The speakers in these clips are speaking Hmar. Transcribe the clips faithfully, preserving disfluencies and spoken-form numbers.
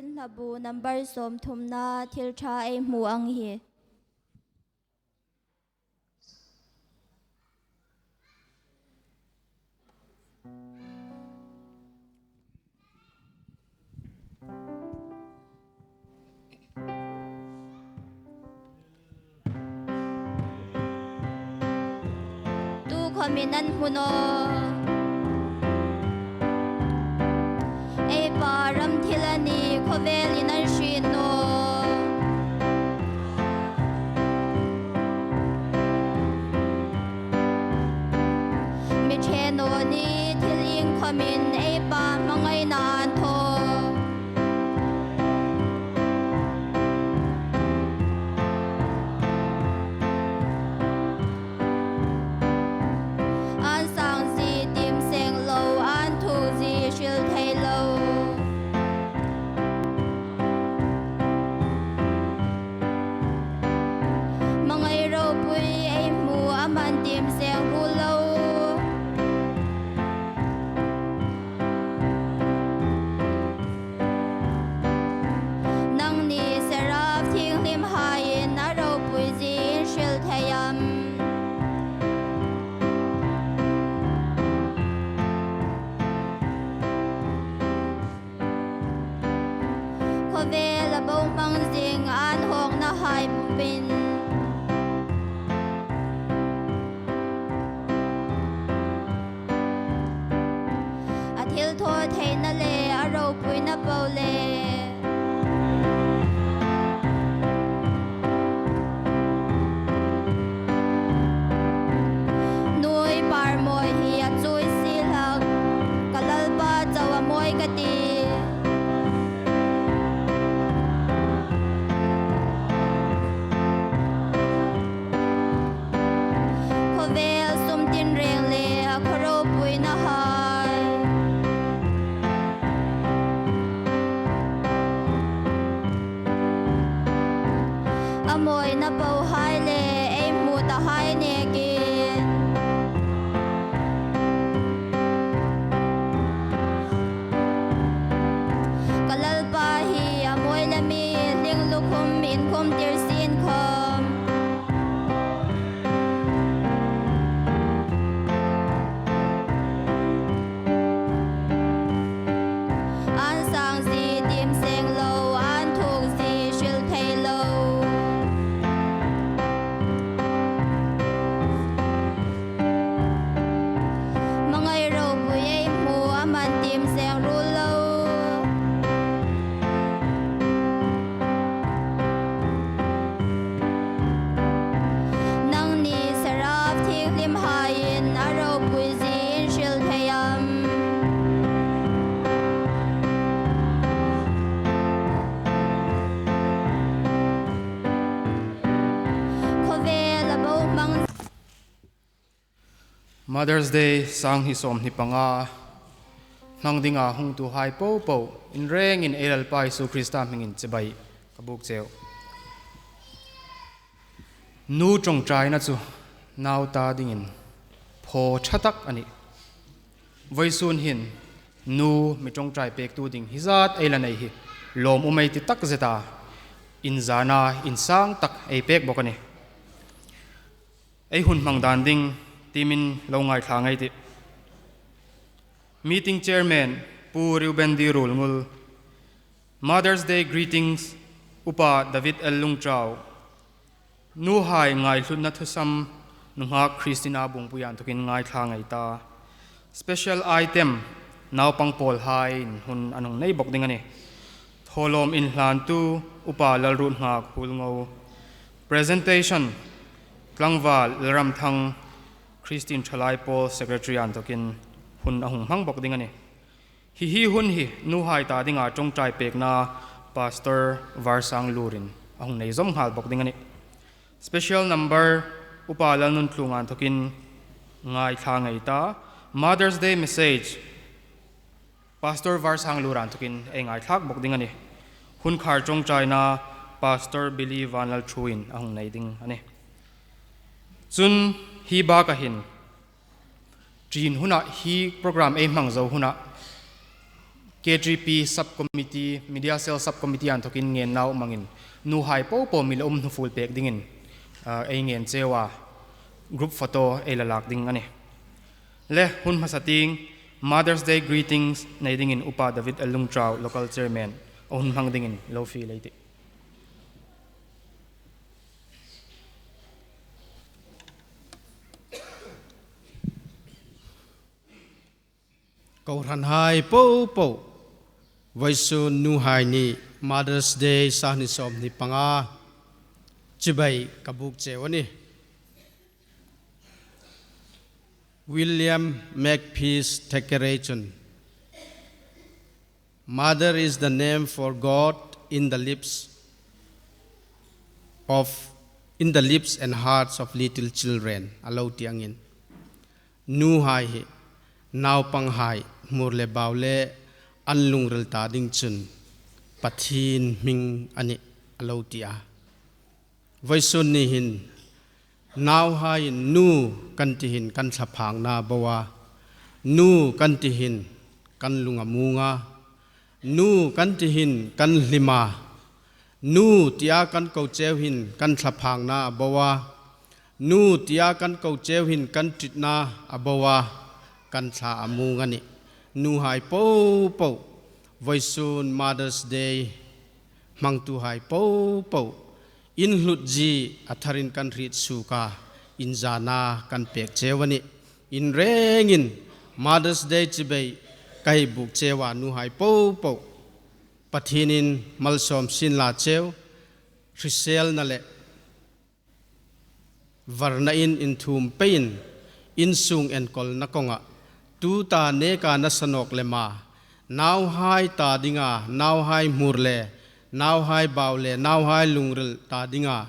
Hlabu number sawmthumna thil ṭha ei hmu ang hi. Tu khawmin an hmu naw. Ei Pa ram thil a ni khawvelin an hriet naw. Mi ṭhe naw ni thil ieng khawmin ei Pa hmangaina an thaw. An sang zie tiem seng lo, an thuk zie hril thei lo. Hmangai ropui ei hmu, a man tiem seng ruol lo. Nangni seraf thienghlimhaiin a ropui zie in hril thei am? Khawvel a bohmang zing an hawknahai bupin. A thilthawtheina le a ropuina po le. Nuoi par mawi hi a chuoi si hlak, ka Lalpa chau a mawi ka ti. Khawvel sum tinreng le a khaw ropuinahai. A mawina pohai le ei hmu tahai nekin. Ka Lalpa hi a mawi le mi hling lukhum inkhum tir sien khawm. An sang zie tiem seng lo, an thuk zie hril thei lo. Hmangai ropui ei hmu, a man tiem seng ruol lo. Nangni seraf thienghlimhaiin a ropui zie in hril thei am? Khawvel a bohmang. Mother's Day sang hni sawmhni panga hmang dinga hungtuhai popo in rengin ei Lalpa Isu Krista hmingin chibai ka buk cheu. Nu ṭawngṭaina chu nau ta dingin phaw ṭha tak a nih. Vawisun hin nu mi ṭawngṭai pektu ding hi zat ei la nei hi lawm um ei ti tak zeta inzana insang tak ei pek bawk a nih. Ei hun hmang dan ding timin lo ngaithla ngei ei tih. Meeting Chairman Pu Reuben D. Ruolngul, Mother's Day Greetings Upa David L. Lungtau, nuhai ngaithlutna thusam nunghak Christina Bungpuia inthokin ngaithla ngei ei ta. Special item, naupang pawlhaiin hun an hung nei bawk ding a nih. Thawlawm inhlantu Upa Lalruotnghak Huolngo. Presentation, Tlangval Lalramthang, Christian Thalai Pawl Secretary inthokin hun a hung hmang bawk ding a nih. Hi hi hun hi nuhai ta dinga ṭawngṭai pekna Pastor Varsang Lurin a hung nei zawm nghal bawk ding a nih. Special number, Upa Lalnunthlunga inthokin ngaithla ngei ei ta. Mother's Day message, Pastor Varsang Lura inthokin ei ngaithlak bawk ding a nih. Hun khar ṭawngṭaina Pastor Billy Vanlalthuoiin a hung nei ding a nih. Chun hi baka hin ṭin huna hi program ei hmang zo huna K three P Subcommittee, Media Cell Subcommittee an thokin ngen nau mangin, nuhai popo mi la um hnufuol pek dingin, ah, ei ngen cheu a, group photo ei la lak ding a nih. Le, hun hmasa tieng, Mother's Day greetings nei dingin Upa David L. Lungtrau, Local Chairman, a hun hmang dingin lo fiel ei tih. Kohranhai popo, vawisun nuhai ni Mother's Day sangni sawmhni panga chibai ka buk cheu a nih. William Makepeace Thakore chun, "Mother is the name for God in the lips of, in the lips and hearts of little children," a lo ti angin. Nuhai hi naupanghai hmur le bau le an lungril ta ding chun Pathien hming a nih, a lo ti a. Vawisun ni hin nauhaiin nu kan ti hin kan thlaphangna bo a, nu kan ti hin kan lung a mung a, nu kan ti hin kan hlim a, nu tia kan ko cheu hin kan thlaphangna a bo a, nu tia kan ko cheu hin kan ṭitna a bo a, kan thla a mung a nih. Nuhai popo, vawisun Mother's Day hmangtuhai popo, inhlutzie a tharin kan hriet suok a, inzana kan pek cheu a nih. In rengin Mother's Day chibai ka hei buk cheu a, nuhai popo, Pathienin malsawm sien la cheu, hriselna le varnain inthuom peiin, insung enkawlna kawnga tuta neka nasa nawk lema, nauhai ta dinga, nauhai hmur le, nauhai bau le, nauhai lungril ta dinga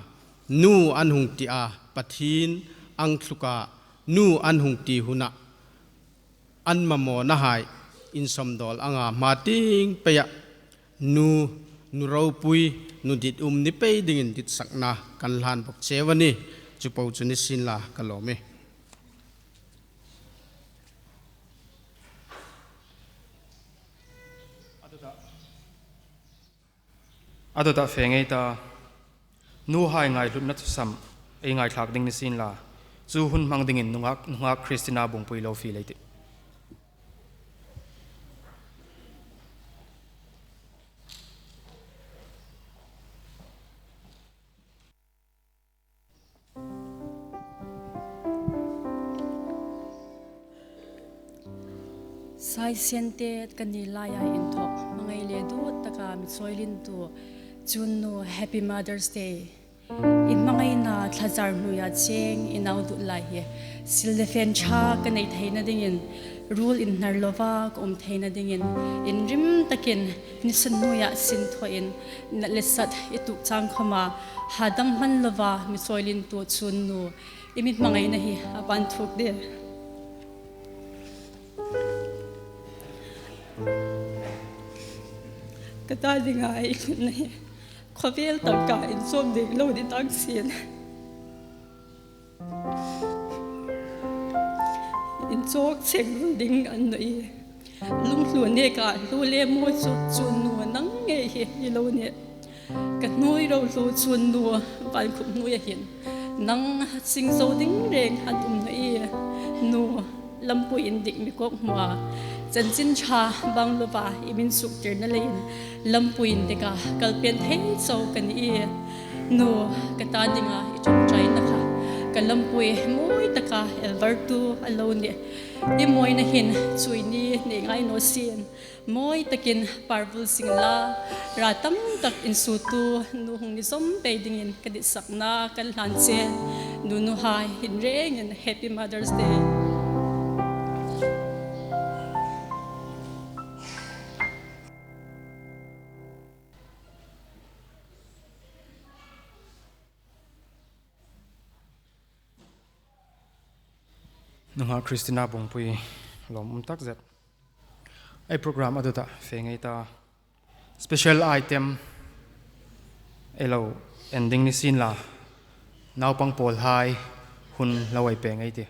nu an hung ti a, Pathien ang thluka nu an hung ti huna an mamawnahai insawmdawl anga hma tieng peia nu, nu ropui, nu ditum ni pei dingin ditsakna kan hlan bawk cheu a nih. Chu po chu ni sien la ka lawm e. A dawta fe ngei ta, nuhai ngaihlutna thusam ei ngaithlak ding ni sien la, chu hun hmang dingin nungak, nungak Christina Bungpui lo fiel ei tih. Saisiente kan ni laia inthawk hmangai le duot taka mi chawilintu Chuonnu, Happy Mother's Day. In hmangaina thlazar hnuoia cheng i nau duot lai hi sil le fen ṭha ka nei theina dingin, ruol inhnar lova ka um theina dingin, inrim takin nisa hnuoia sin thawin, nat le sat i tuok chang khawma, hadam hman lova mi chawilintu Chuonnu, i mi hmangaina hi a ban thuk de. Ka ta dinga i hlutna hi khawvel tangka inchawk ding lo ni tang sien, inchawk cheng ding a ni naw ie. Lunghlu neka hlu le mawi chu Chuonnu nang ngei hi ni lo nih. Ka hnuoi ro hlu Chuonnu, van khup hnuoia hin nang sing zo ding reng a um naw ie. Nu, lampui indik mi kawk hmua, chanchin ṭha bang lova i min suktirna leiin lampui indika kal pen thei chau ka ni ie. Nu, ka ta dinga i ṭawngṭaina kha ka lampui mawi taka elvartu a lo nih. I mawina hin chuoi ni nei ngai naw sien. Mawi takin par vul seng la, ra tam tak insuotu nu hung ni zawm pei dingin ka ditsakna kan hlan che. Nu, nuhai, in rengin Happy Mother's Day. Nunghak Christina Bungpui, lawmum tak zet. Ei program a dawta fe ngei ta. Special item ei lo en ding ni sien la, naupang pawlhai hun lo ei pe ngei ei tih.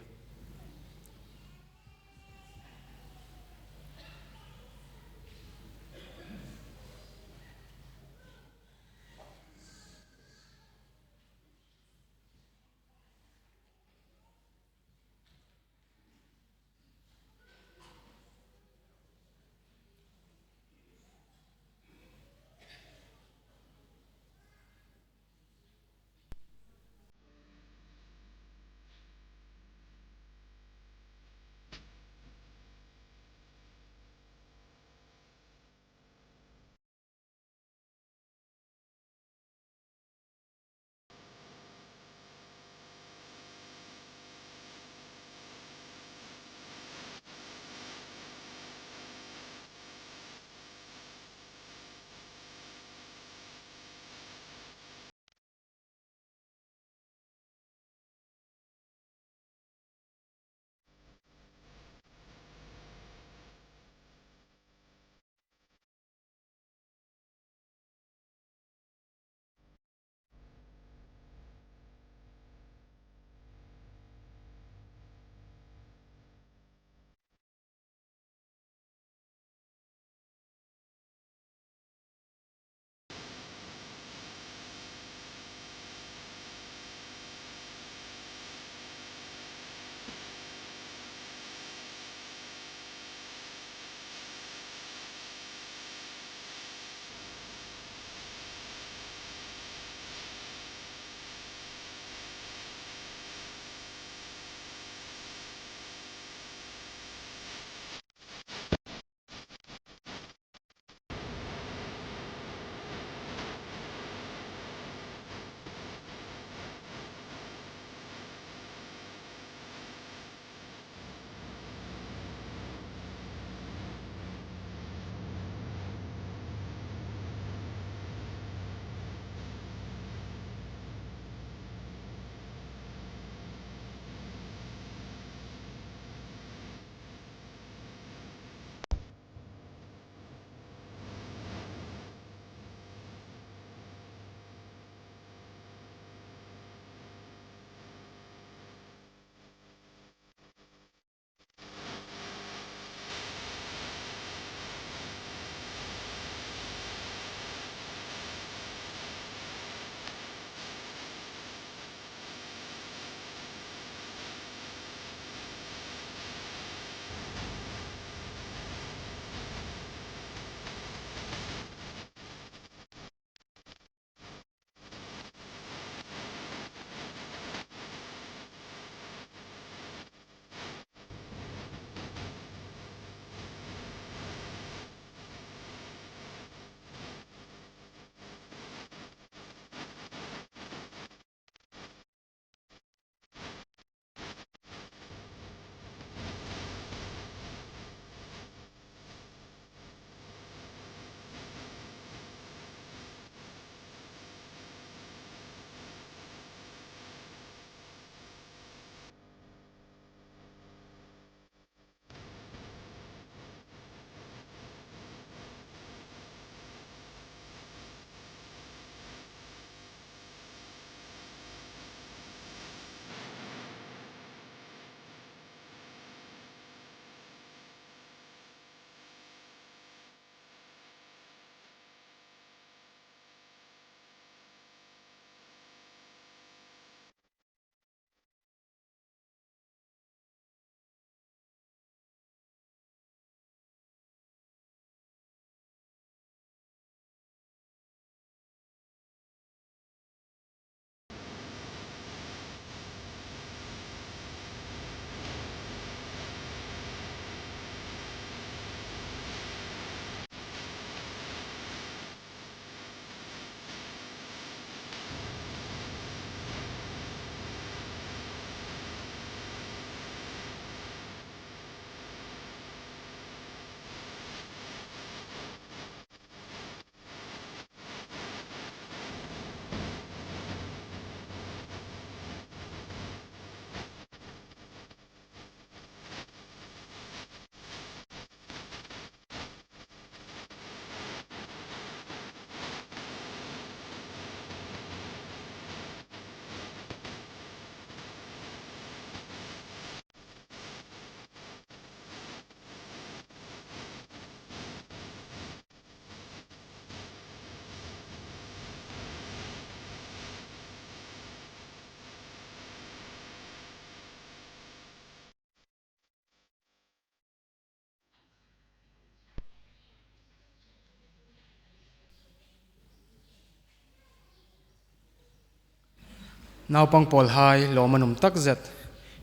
Naupang pawlhai lawm an um takzet,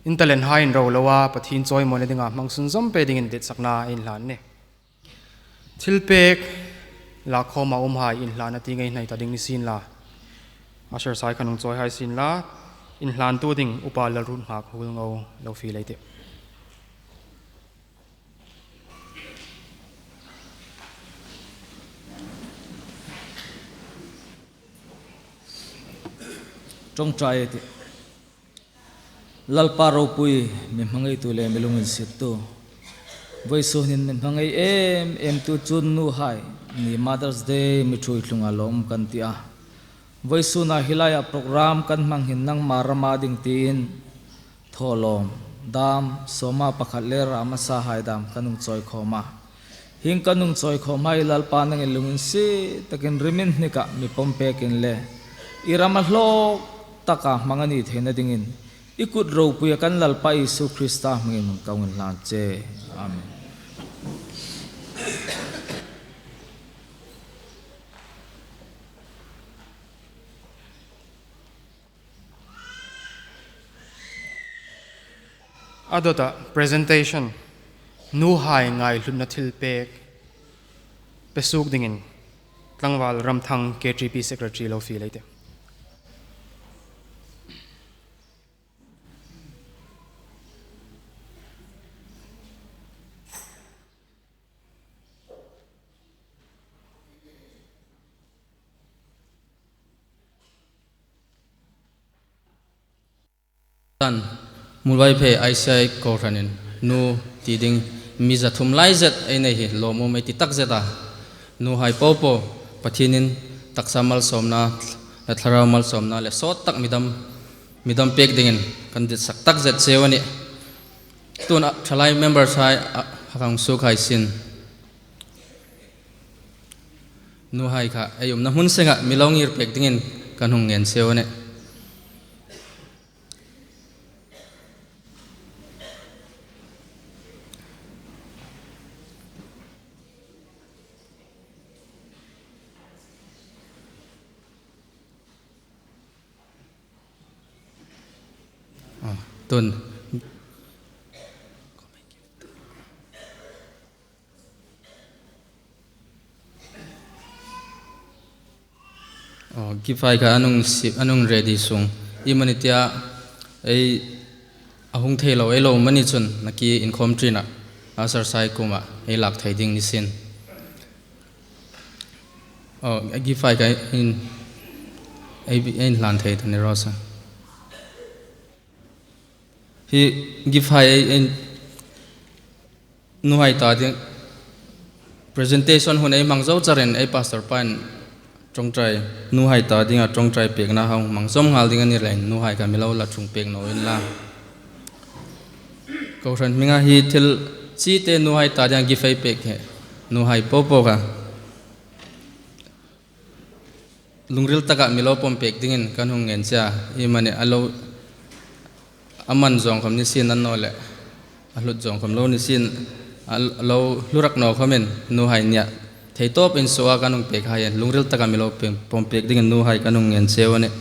in talent hai inro loa Pathien chawimawina dinga hmang sunzawm pe dingin ditsakna inhlan a nih. Thilpek lakkhawma umhai inhlan a ti ngei hnai ta ding ni sien la. Usher hai khan hung chawi hai sien la. Inhlantu ding Upa Lalrunghak Hulngo lo fiel ei tih. Ṭawngṭai ei tih. Lalpa ropui, mi hmangaitu le mi lunginsiettu. Vawisun hin mi hmangai em em tu chun nuhai ni Mother's Day mi ṭhuoi tlunga lawm kan ti a. Vawisuna hi laia program kan hmang hin nangma rama ding tiin thawlawm dam sawma pakhat le rama sa hai dam kan hung chawi khawm a. Hieng kan hung chawi khawm hai Lalpa nangin lunginsiet takin riminhnika mi pawm pekin le i rama hlawk taka hmang a ni theina dingin i kut ropuia kan Lalpa Isu Krista hmingin ka hung inhlan che. Amen. A dawta presentation, nuhai ngaihlutna thilpek pe suok dingin tlangval Ramthang K T P Secretary lo fiel ei tih. Tan, Muolvaiphei I C I kohranin nu ti ding mi za thum lai zet ei nei hi lawmum ei ti takzet a. Nuhai popo Pathienin taksa malsawmna le thlarau malsawmna le sawt tak mi dam, mi dam pek dingin kan ditsak takzet cheu a nih. Tuna thalai members hai a, a hang suok hai sien. Nuhai kha ei umna hmun senga mi lo ngir pek dingin kan hung ngen cheu a nih. Ah, tun. Oh, gift hai kha an hung si, an hung ready sung. Iemani tia ei a hung thei lo, ei lo mani chun nakie inkhawm ṭina, usher hai kuoma ei lak thei ding ni sien. Oh, gift hai kha in, ei, ei inhlan thei ta ni raw se. Hi gift hai ei, ei nuhai ta ding presentation hun ei hmang zo charin ei pastor pain ṭawngṭai, nuhai ta dinga ṭawngṭai pekna hung hmang zawm nghal ding a ni leiin nuhai kha mi lo la ṭhung pek naw inla. Kohran hminga hi thil chite nuhai ta dinga gift ei pek hi nuhai popo kha lungril taka mi lo pawm pek dingin kan hung ngen che a, iemani a lo, a man zawng khawm ni sien annawleh a hlut zawng khawm lo ni sien, a lo hlu rak naw khawmin nuhai nia thei tawp insuo a kan hung pek hai lungril taka mi lo pawm pek dingin nuhai kan hung ngen cheu a nih.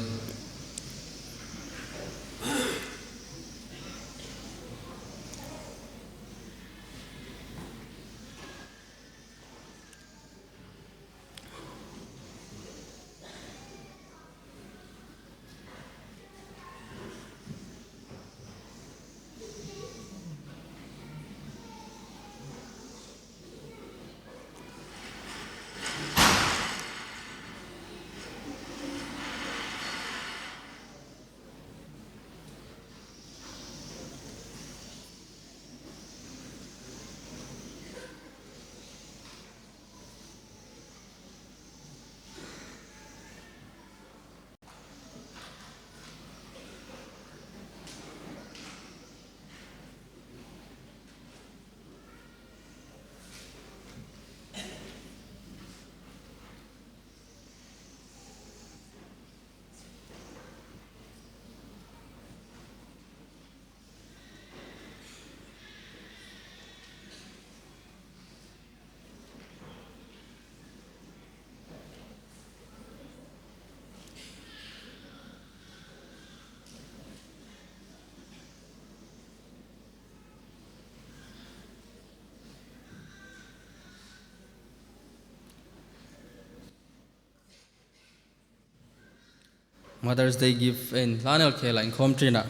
Mother's Day gift ei hlan el khela inkhawm ṭina,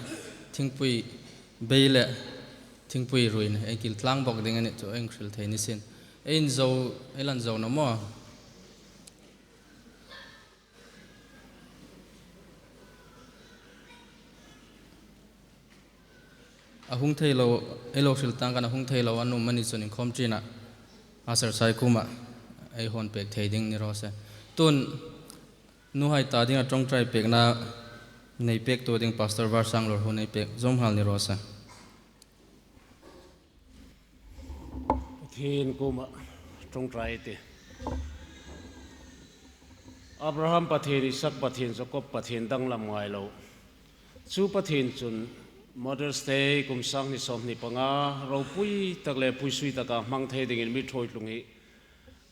thingpui bei le thingpui ruin ei kil tlang bawk ding a nih, chu ei hril thei ni sin. Ei inzo, ei lan zo naw maw? A hung thei lo, ei lo hril tang khan a hung thei lo an um a ni chun inkhawm ṭina, a Sir Sai kuoma ei hawn pek thei ding ni raw se. Tun nuhai ta dinga ṭawngṭai pekna nei pektu ding Pastor Varsang Lorhu ei pek zawm nghal ni raw se. Pathien kuoma ṭawngṭai ei tih. Abraham Pathien, Isak Pathien, Jakob Pathien danglam ngai lo. Chu Pathien chun Mother's Day kum sang hni sawmhni panga ropui tak le puisui taka hmang thei dingin mi ṭhuoi tlung hi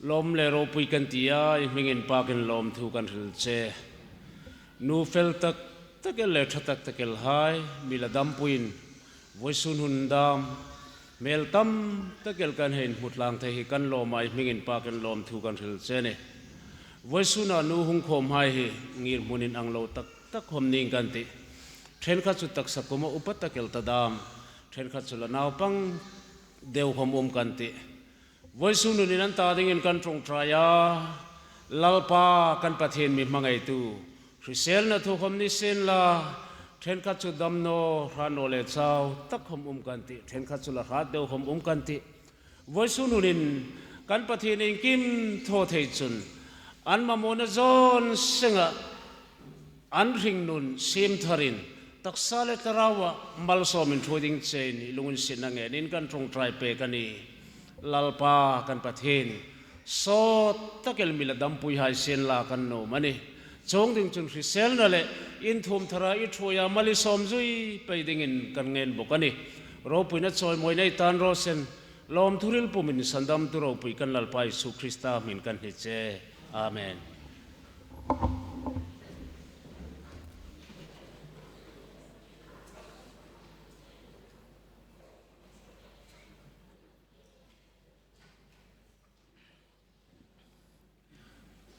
lawm le ropui kan ti a, i hming inpakin lawmthu kan hril che. Nu fel tak tak el le ṭha tak tak el hai, mi la dampuiin, vawisun hun dam, hmel tam tak el kan hei inhmu tlang thei hi kan lawm a, i hming inpakin lawmthu kan hril che a nih. Vawisuna nu hung khawm hai hi ngirhmun inang lo tak tak khawm ning kan tih. Ṭhenkhat chu taksa kuoma upa tak el ta dam, ṭhenkhat chu la naupang deu khawm um kan tih. Vawisun hunin an ta dingin kan ṭawngṭai a, Lalpa kan Pathien mi hmangaitu, hriselna thu khawm ni sien la, ṭhenkhat chu damnaw, hrat naw le chau tak khawm um kan tih, ṭhenkhat chu la hrat deu khawm um kan tih. Vawisun hunin kan Pathien iengkim thaw thei chun, an mamawna zawn senga an hringnun siem tharin, taksa le thlaraua malsawmin ṭhuoi ding chein i lunginsietna ngenin kan ṭawngṭai pek a nih. Lalpa kan Pathien, sawt tak el mi la dampui hai sien la kan nuom a nih. Chuong ding chun hriselna le inthuom thara i ṭhuoia malsawm zui pei dingin kan ngen bawk a nih. Ropuina chawimawina ei tan raw se. Lawmthu hril pumin sandamtu ropui kan Lalpa Isu Krista hmingin kan hni che. Amen.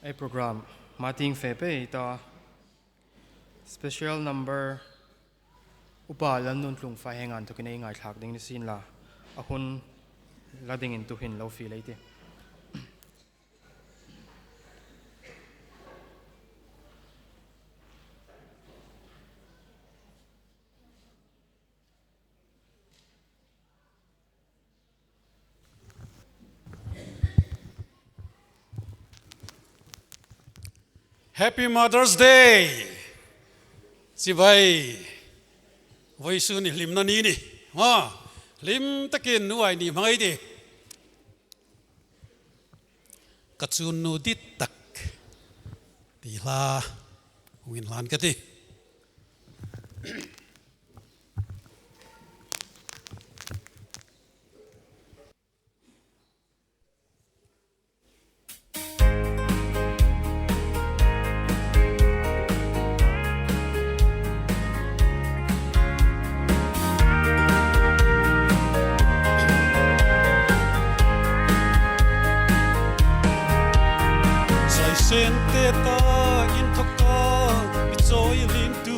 Ei program hma tieng fe pei ta, special number Upa Lalnuntlung Faiheng an thukin ei ngaithlak ding ni sien la, a hun la dingin tuhin lo fiel ei tih. Happy Mother's Day. Chibai. Vawisun hi hlimna ni a nih. Ha, hlim takin nuhai ni hmang ei tih. Ka chun nu dit tak ti hla hung inhlan ka tih. Saisente ta inthawka mi chawi lim tu.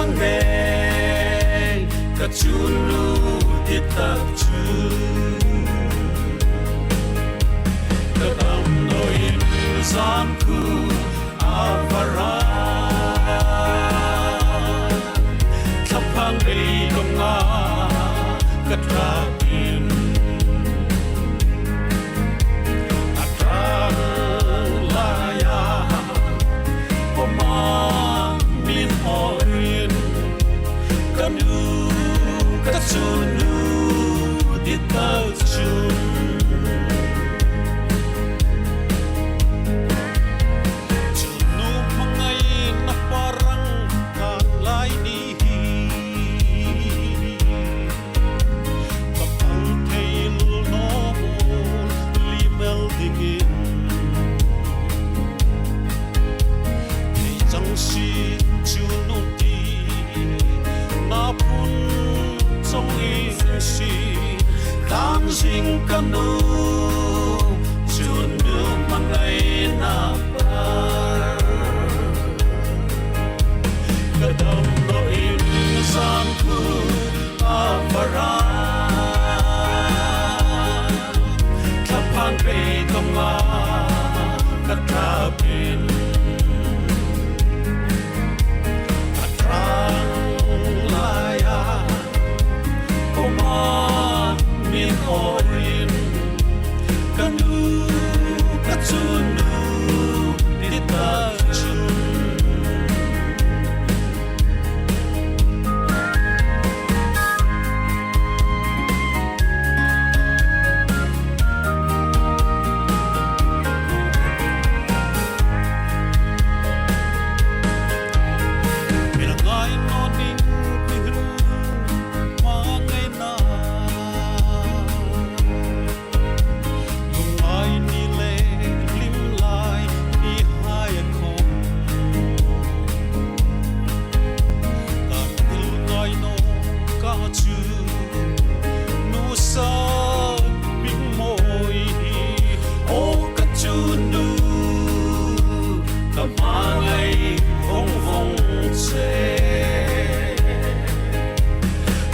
Ngei ka chunnu dit tak chu, ka damnaw inzan khu a var a, thlaphang beidonga ka tlakin, a tlang laia kuoma min hawin, ka nu, ka chunnu dit tak chun, chunnu hmangaina parang kan lai ni hi, ka pal thei naw mawl lim el dingin, thei chang si chunnu ti na pun chong in si, tang zing ka nu, chunnu hmangaina par, ka damnaw inzan khu a var a, thlaphang beidonga ka tlakin, a tlang laia kuoma min hawin, ka nu, ka chunnu dit tak chun. Lungngai ni le hlim lai ni hai a khom, ka thil ngai naw ka chu, nu sa bing mawi hi, o ka chunnu, ka hmangai vong vong che,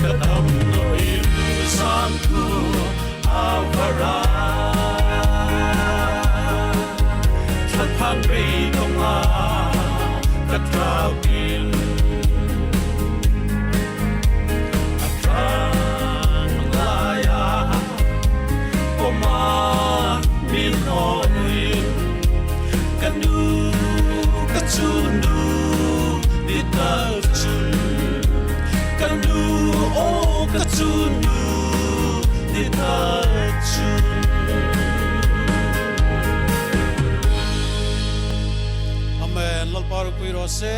ka damnaw inzan khu a var a, thlaphang beidonga ka tlakin, a tlang laia kuoma min hawin, ka nu, ka chunnu dit tak chun, ka nu, o ka chunnu dit tak chun. Amen. Lalpa ropui raw se.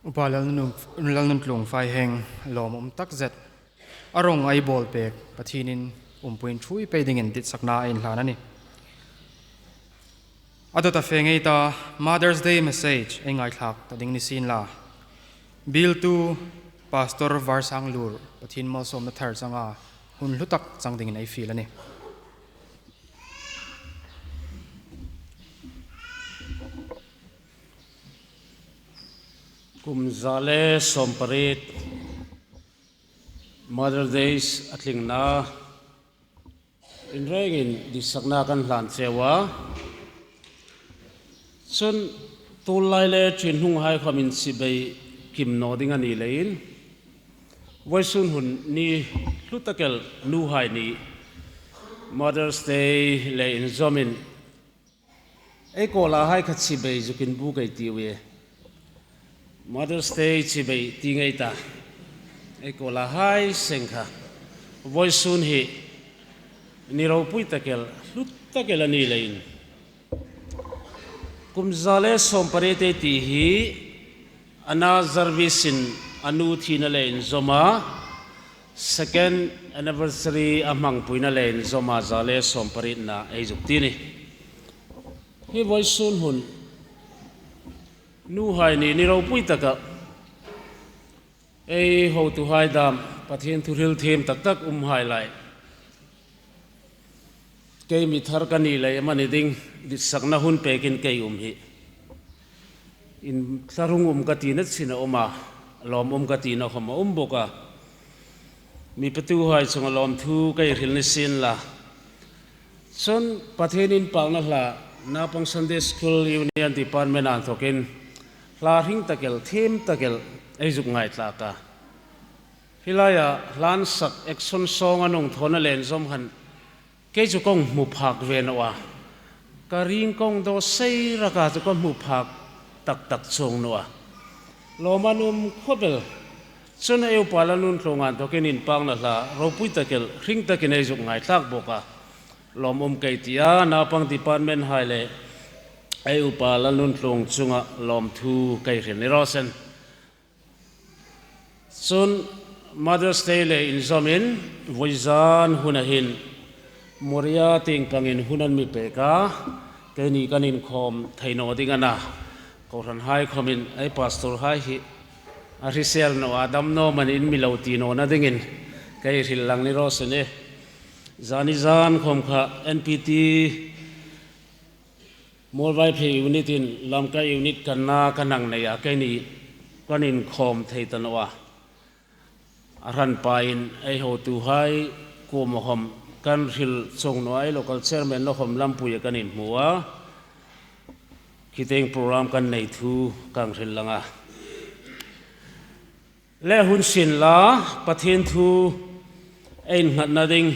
Upa Lalnun, Lalnuntlung Faiheng lawmum tak zet, a rawng ei bawl pek Pathienin umpuiin ṭhuoi pei dingin ditsakna ei inhlan a nih. A dawta fe ngei ta, Mother's Day message ei ngaithlak ta ding ni sien la, bieltu Pastor Varsanglur Pathien malsawmna thar changa hun hlu tak chang dingin ei fiel a nih. Kum za le sawmpariet Mother's Day a tlingna in rengin ditsakna kan hlan cheu a. Chun tulai le ṭhin hnunghai khawmin chibai kim naw ding a ni leiin, vawisun hun ni hlu tak el nuhai ni, Mother's Day le inzawmin ei kawlahai kha chibai zukin bu kei tiu ie. Mother's Day chibai ti ngei ta. Ei kawlahai seng kha vawisun hi ni ropui tak el, hlu tak el a ni leiin, kum za le sawmpariet ei ti hi Anna Jarvis-in a nu thina le inzawma, second anniversary a hmangpuina le inzawma za le sawmparietna ei zuk ti a nih. Hi vawisun hun Nuhai ni ni ropui taka ei hotuhai dam Pathien thuhril thiem tak tak umhai lai, kei mi thar ka ni lei amani ding ditsakna hun pekin kei um hi inthlahrung um ka tina chin a um a, lawm um ka tina khom a um bawk a. Mi petuhai chunga lawmthu kei hril ni sien la. Chun Pathien inpakna hla, Naupang Sunday School Union Department a inthokin hla hring tak el, thiem tak el ei zuk ngaithlak a. Hi laia hla insak action song a nung thawna le inzawm khan kei chu kong hmu phak ve naw a. Ka ring kong daw sei raka chu ka hmu phak tak tak chuong naw a. Lawm an um khawp el. Chun ei upa Lalnuntluong a inthokin inpakna hla ropui tak el, hring takin ei zuk ngaithlak bawk a. Lawm um kei tia, Naupang Department hai le ei upa Lalnuntluong chunga lawmthu kei hril ni raw se. Chun Mother's Day le inzawmin vawizan huna hin Moria tieng pangin hun an mi pek a, keini kan inkhawm thei naw ding a na. Kohranhai khomin ei pastor hai hi a hrisel naw a, dam naw manin mi lo ti nawna dingin kei hril lang ni raw se. Zani zan khom kha N P T Muolvaiphei unit in Lamka unit kan na kan hang nei a, keini kan inkhawm thei ta naw a. A hranpain ei hotuhai kuoma khom kan hril chuong naw a, ei local chairman lo khom lampuia kan inhmu a. Khitieng program kan nei thu kan hril lang a. Le hun sien la, Pathien thu ei innghatna ding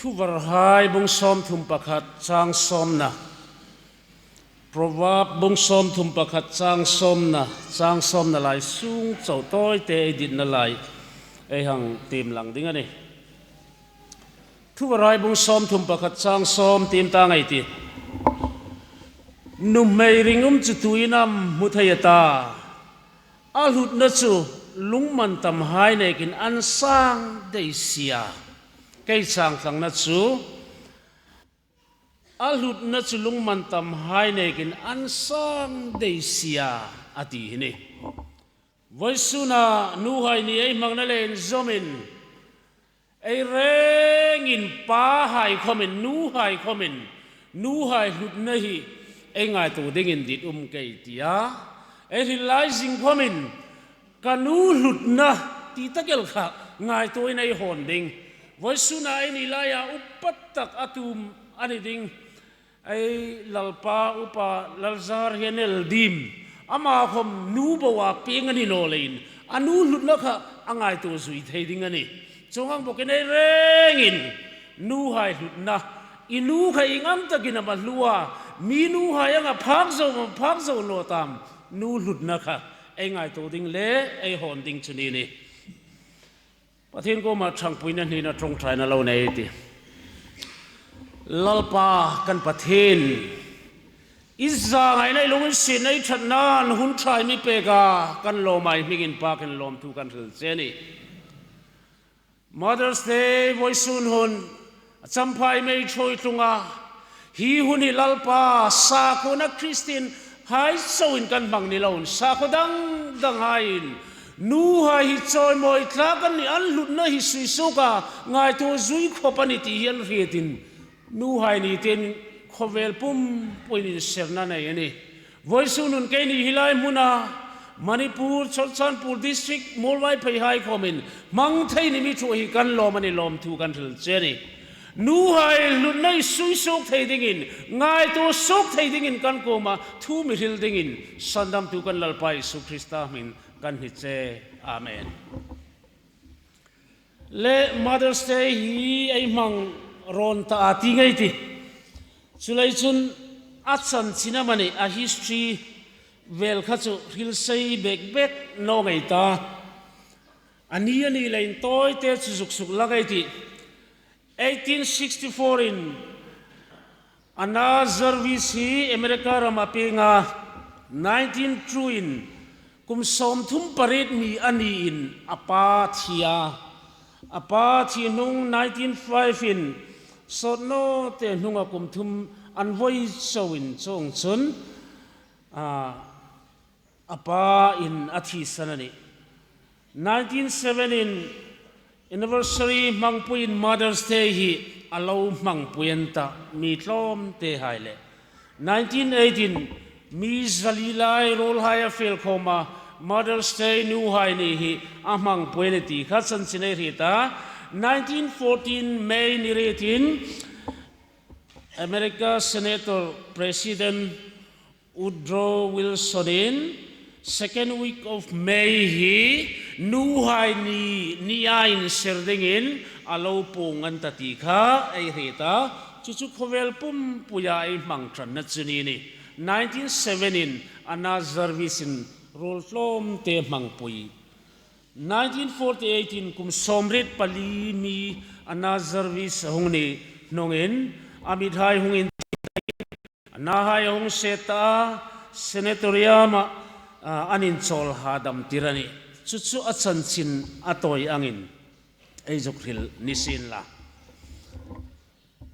Thuvarhai bung sawmthum pakhat chang sawmna. Proverb bung sawmthum pakhat chang sawmna, chang sawmna lai sung chau tawite ei ditna lai ei hang tiem lang ding a nih. Thuvarhai bung sawmthum pakhat chang sawm tiem ta ngei ti. Nuhmei ringum chu tuin am hmu thei a ta? A hlutna chu lungmantamhai nekin an sang dei si a. Kei chang tlangna chu, a hlutna chu lungmantamhai nekin an sang dei si a, a ti hi a nih. Vawisuna nuhai ni ei hmangna le inzawmin ei rengin pahai khomin, nuhai khomin, nuhai hlutna hi ei ngaituo dingin dit um kei tia. Ei hril lai zing khomin ka nu hlutna ti tak el kha ngaituoin ei hawn ding. Vawisuna ei ni laia upa tak a tum a ni ding ei Lalpa Upa Lalzar Henel Dim, ama khom nu bo a pieng a ni naw leiin a nu hlutna kha a ngaituo zui thei ding a nih. Chuong ang bawkin ei rengin nuhai hlutna, i nu kha ieng am takin am a hlu a, mi nuhai anga phak zo, phak zo naw tam, nu hlutna kha ei ngaituo ding le ei hawn ding chu ni a nih. Pathien kuoma ṭhangpuina hnina ṭawngṭaina lo nei ei ti. Lalpa kan Pathien, i zangaina, i lunginsietna, i ṭhatna hun ṭha i mi pek a, kan lawm a, i hming inpakin lawmthu kan hril che a nih. Mother's Day vawisun hun a Champhai May ṭhuoi tlunga, hi hun hi Lalpa, sakhuona Christian hai chauin kan hmang ni loin, sakhuo dang danghaiin nuhai hi chawimawi tlak an nih, an hlutna hi suisuoka ngaituo zui khawp a nih ti hi an hrietin, nuhai ni tin khawvel pumpuiin inserna nei a nih. Vawisun hun keini hi lai hmuna Manipur, Churachandpur District, Muolvaiphei hai khomin hmang thei ni mi ṭhuoi hi kan lawm a nih, lawmthu kan hril che a nih. Nuhai hlutna hi suisuok thei dingin, ngaituo suok thei dingin kan kuoma thu mi hril dingin, sandamtu kan Lalpa Isu Krista hmingin kan hni che. Amen. Le Mother's Day hi ei hmang rawn ta a ti ngei ti. Chuleiin chun a chanchin amanih, a history vel kha chu hril sei bek bek naw ngei ta. A ni a ni leiin tawite chu zuk suk la ngei ti. Eighteen sixty-four in Anna Jarvis hi America ram a pieng a, nineteen two in kum sawmthum pariet mi a niin a pa thi a. A pa thi hnung nineteen five in sawt nawte hnunga kum thum an vawi chauin chuong chun A, a pa in a thisan a nih. Nineteen seven in anniversary hmangpuiin Mother's Day hi a lo hmangpui an ta, mi tlawmte hai le. Nineteen eight in mi zali lai ruolhai a fel khawma Mother's Day, nuhai ni hi a hmangpui a nih ti kha chanchin ei hriet a. Nineteen fourteen May ni rietin America Senator President Woodrow Wilson in second week of May hi nuhai ni, ni a inser dingin a lo puong an ta ti kha ei hriet a. Chu chu khawvel pumpuia ei hmang ṭanna chu ni a nih. Nineteen seven in Anna Jarvis in ruol tlawmte hmangpui. Nineteen forty-eight in kum sawmriet pali mi Anna Jarvis a hung ni hnungin a mithai hung in, a nahai a hung se ta a, sanatorium-a, a, an inchawl hadam tir a nih. Chu chu a chanchin a tawi angin ei zuk hril ni sien la.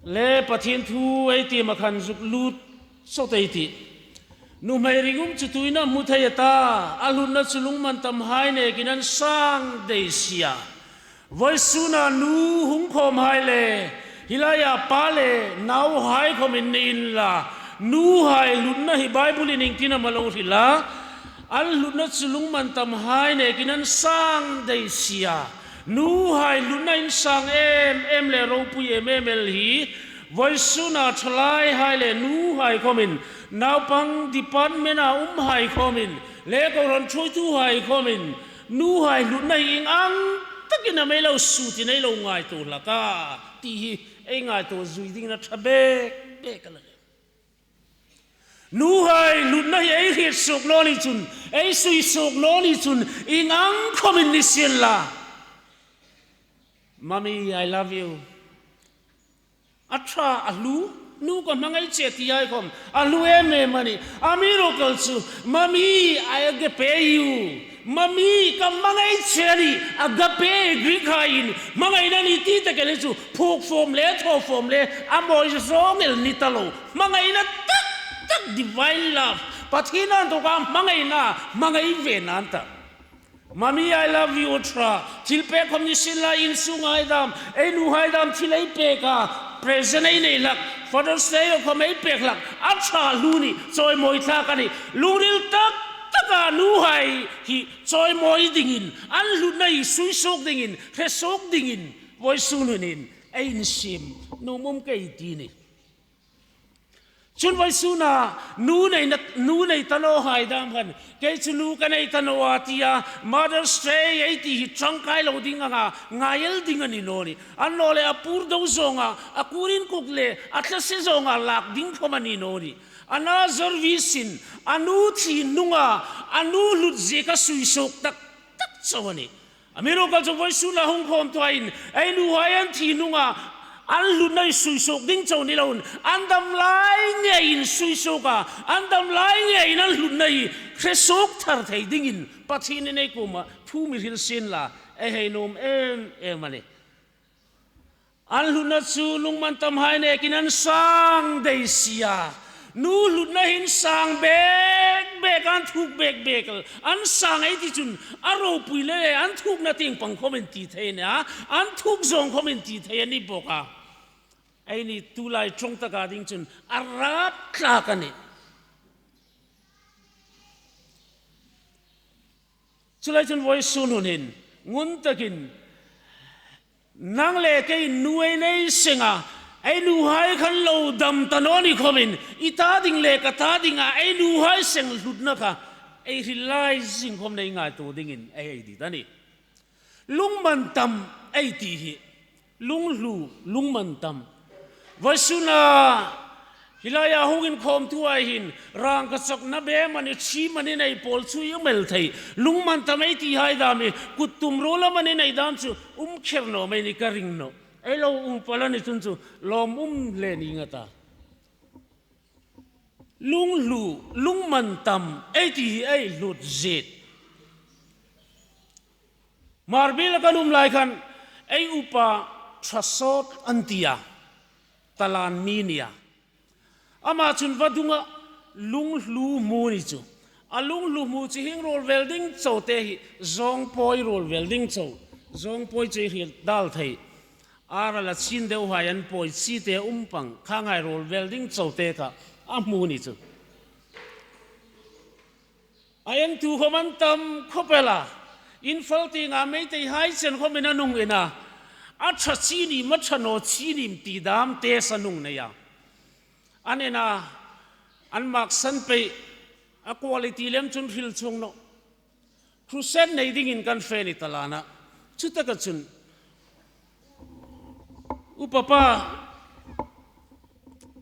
Le Pathien thu ei tiem a khan zuk lut sawt ei tih. Nuhmei ringum chu tuin a hmu thei a ta, a hlutna chu lungmantamhai nekin an sang dei si a. Vawisuna nu hung khawmhai le, hi laia pa le nauhai khawmin ni inla, nuhai hlutna hi Bible-in iengtin am a lo hril a, an hlutna chu lungmantamhai nekin an sang dei si a. Nuhai hlutna insang em em le ropui em em el hi, vawisuna thalaihai le nuhai khawmin, naupang department-a umhai khawmin, le kohran thuoituhai khawmin, nuhai hlutna hi ieng ang takin am ei lo sutin ei lo ngaituo hlak a, ti hi ei ngaituo zui dingin a ṭha bek bek a la. Nuhai hlutna hi ei hriet suok naw ni chun, ei sui suok naw ni chun, ieng ang khawmin ni sien la. Mummy, I love you. A ṭha, a hlu, nu ka hmangai che ti hai khawm a hlu em em a nih. Amiruokchu, Mummy, I agape you. Mummy, ka hmangai che a nih. Agape, Greek-haiin hmangaina ni ti tak el chu, phuok fawm le, thaw fawm le, a mawi zawng el ni ta lo. Hmangaina tak tak, divine love. Pathien a inthawka hmangaina, hmangai ve nan ta. Mummy, I love you, a ṭha. Thil pek khawm ni sien la, in sunghai dam, ei nuhai dam thil ei pek a, present ei nei hlak, Father's Day-a khawm ei pek hlak, a ṭha hlu ni, chawimawi thlak a nih. Lungril tak taka nuhai hi chawimawi dingin, an hlutna hi sui suok dingin, hre suok dingin, vawisun hunin ei insiem nuom um ka ti a nih. Chun vawisuna nu nei na, nu nei ta nawhai dam khan, kei chu nu ka nei ta naw a tia, Mother's Day ei ti hi ṭangkai lo ding anga, ngai el ding a ni naw ni. Annawleh a pur do zawnga, a kur inkuk le a thla se zawnga lak ding khawm a ni naw ni. Anna Jarvis-in a nu thi hnunga a nu hlut ziek a sui suok tak tak chau a nih. Amiruokchu vawisuna hung khawmtuhaiin, ei nuhai an thi hnunga an hlutna hi sui suok ding chau ni loin, an dam lai ngeiin sui suok a, an dam lai ngeiin an hlutna hi hre suok thar thei dingin Pathienin ei kuoma thu mi hril sien la, ei hei nuom em em a nih. An hlutna chu lungmantamhai nekin an sang dei si a. Nu hlutna hi an sang bek bek, an thuk bek bek el. An sang ei ti chun a ropui le an thukna tieng pang khawmin ti thei a nih a, an thuk zawng khawmin ti thei a ni bawk a. Eini tulai ṭawng taka ding chun a rap tlak a nih. Chuleiin chun vawisun hunin ngun takin nang le kei nu ei nei seng a, ei nuhai khan lo dam ta naw ni khawmin, i ta ding le ka ta dinga ei nuhai seng hlutna kha ei hril lai zing khawm nei ngaituo dingin ei hei dit a nih. Lungmantam ei ti hi, lunghlu, lungmantam. Vawisuna hi laia hung inkhawmtuhai hin rangkachakna be amanih, ṭhi amanih nei pawl chu i um el thei. Lungmantam ei tihai dam hi kut tum ruol amanih nei dam chu um kher naw mei ni ka ring nawh. Ei lo um pal a ni chun chu lawm um le ni nga ta. Lunghlu, lungmantam ei ti hi ei hlut ziek. Hmar biela kan um lai khan ei upa ṭha sawt an ti a, talan mi a nih a. Ama chun vadunga lunghlu hmu ni chu. A lunghlu hmu chu hieng ruol vel ding chau te hi, zawngpawi ruol vel ding chau. Zawngpawi chu i hriet dal thei. Ar a la chin deu hai an pawi chi te um pang, khanghai ruol vel ding chau te kha a hmu ni chu. A en tu khom an tam khop el a. Imphal tienga Meitei hai chen khomin a nung en a. A ṭha chi nim, a ṭha naw chi nim ti dam te sa nung nei a. An en a, an maksan pei, a quality lem chun hril chuong naw. Crusade nei dingin kan fe ni ta lana. Chutaka chun, upa pa,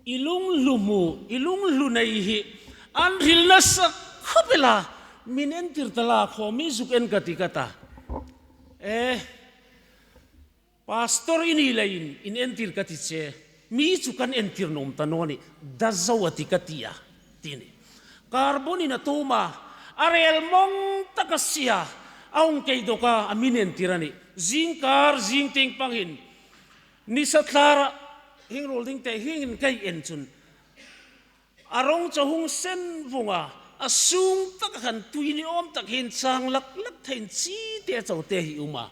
i lunghlu hmu, i lunghlu nei hi an hril nasa khop el a, min entir ta la khaw, mi zuk en ka ti ka ta. Eh, pastor i ni leiin in entir ka ti che, mi chu kan entir nuom ta naw ni, da zo a ti ka ti a, ti ni. Carbon-in a tuom a, a rel mawng taka sie a, a hung kei dawk a, a min entir a nih. Zingkar, zing tieng pang hin, nisa thlara, hieng ruol ding te hieng hin ka en chun, a rawng chu a hung sen vung a, a sung taka khan tui ni awm tak hin chang lak lak theiin chi te chau te hi um a.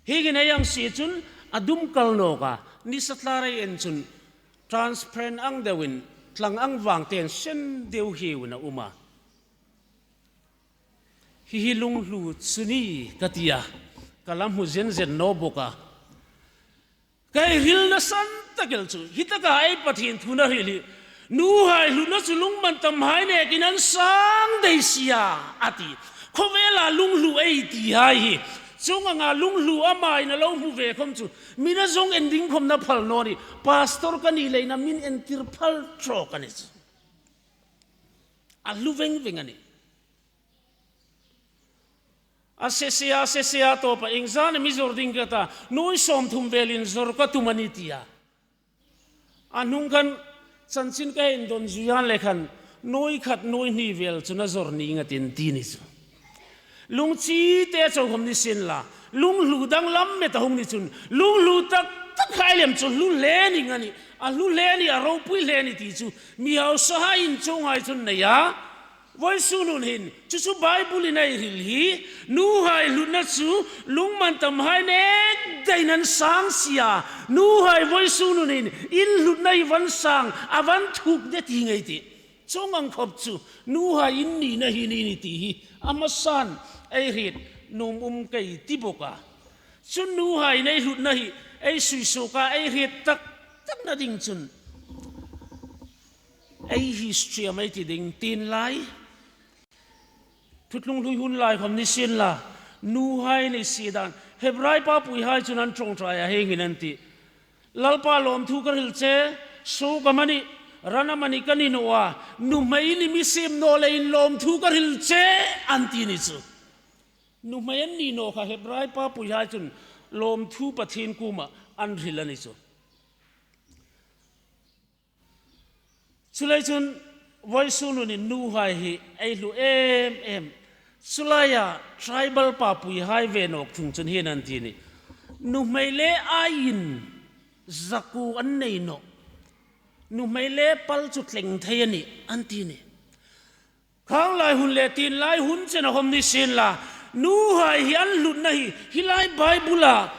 Hieng hin ei hang sie chun a dum kal nawk a, nisa thlara ei en chun transparent ang deuin, tlang ang vang tein sen deu hieuin a um a. Hi hi lunghlu chu ni ka ti a, ka la hmu zen zen naw bawk a. Ka hril nasa tak el chu, hi taka ei Pathien thuna hril hi, nuhai hlutna chu lungmantamhai nekin an sang dai si a, a ti. Khawvela lunghlu ei ti hai hi, chuong anga lunghlu amain a lo hmu ve khom chu, mina zong en ding khom na phal naw ni, pastor ka ni leiin a min entir phal trawk a ni chu. A hlu veng veng a nih. A se se a, se se a, tawpa iengzat am i zor ding ka ta, nuoi sawmthum velin zor ka tum a ni, ti a. A hnung khan chanchin ka hei indawn zui a ni lei khan, nuoi khat nuoi hni vel chun a zor ning a tih ti ni chu. Lung chi te chau khom ni sien la, lunghlu danglam met a hung ni chun, lunghlu tak tak hai lem chu hlu hle ning a nih, a hlu hle a nih, a ropui hle a nih ti chu, mi hausahai in chuonghai chun nei a. Vawisun hun hin, chu chu Bible-in ei hril hi, nuhai hlutna chu lungmantamhai nek daiin an sang si a, nuhai vawisun hun hin, in hlutna hi van sang, a van thuk de ti ngei tih. Chuong ang khop chu, nuhai in nina hi ni ni ti hi, a hmasan ei hriet nuom um ka ti bawk a. Chun nuhai nei hlutna hi, ei sui suok a, ei hriet tak takna ding chun, ei history am ei ti ding, tienlai, Thuthlung Hlui hun lai khom ni sien la, nuhai ni si dan, Hebrai papuihai chun an ṭawngṭai a, hieng hin an ti. Lalpa, lawmthu ka hril che, suok amanih, ran amanih ka ni naw a, nuhmei ni mi siem naw leiin lawmthu ka hril che, an ti ni chu. Nuhmei an ni naw kha Hebrai papuihai chun lawmthu Pathien kuoma an hril a ni chu. Chuleiin chun vawisun hunin nuhai hi ei hlu em em. Chu laia tribal papuihai ve nawk thung chun hieng hin an ti ni. Nuhmei le aiin zakuo an nei nawh. Nuhmei le pal chu tleng thei a nih, an ti ni. Khanglai hun le tienlai hun chena khom ni sien la, nuhai hi an hlutna hi, hi lai Bible-a,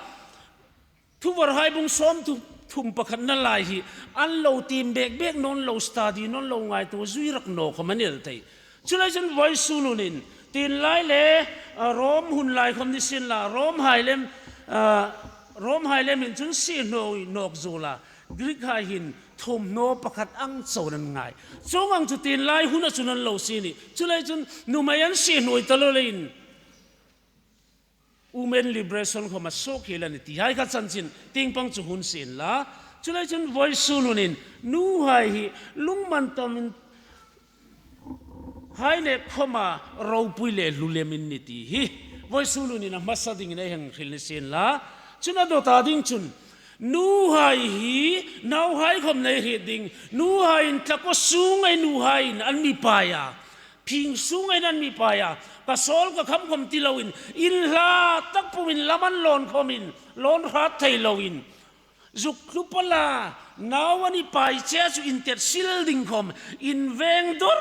Thuvarhai bung sawmthum, thum pakhatna lai hi, an lo tiem bek bek naw, lo study naw, lo ngaituo zui rak naw khom a ni el thei. Chuleiin chun vawisun hunin, tienlai le, a, Rom hun lai khom ni sien la, Romhai lem, a, Romhai lem hin chun sie hnuoi nawk zuol a, Greek-hai hin thawmhnaw pakhat ang chauin an ngai. Chuong ang chu tienlai huna chun an lo sie ni. Chuleiin chun nuhmei an sie hnuoi ta lo leiin women liberation khom a suok hiel a ni ti hai kha chanchin tieng pang chu hun sien la. Chuleiin chun vawisun hunin nuhai hi lungmantamin hai nek khoma ropui le hlu lem in ni ti hi vawisun hunin a hmasa dingin ei hang hril ni sien la. Chun a dawta ding chun nuhai hi nauhai khom nei hriet ding, nuhaiin thlakaw sunga nuhaiin an mi pai a, phing sunga an mi pai a, ka sawl ka kham khom ti loin, inhla tak pumin lam an lawn khomin, lawn hrat thei loin, zuk tlu pal a, Nau a ni pei che chu intet sil ding khom inveng dor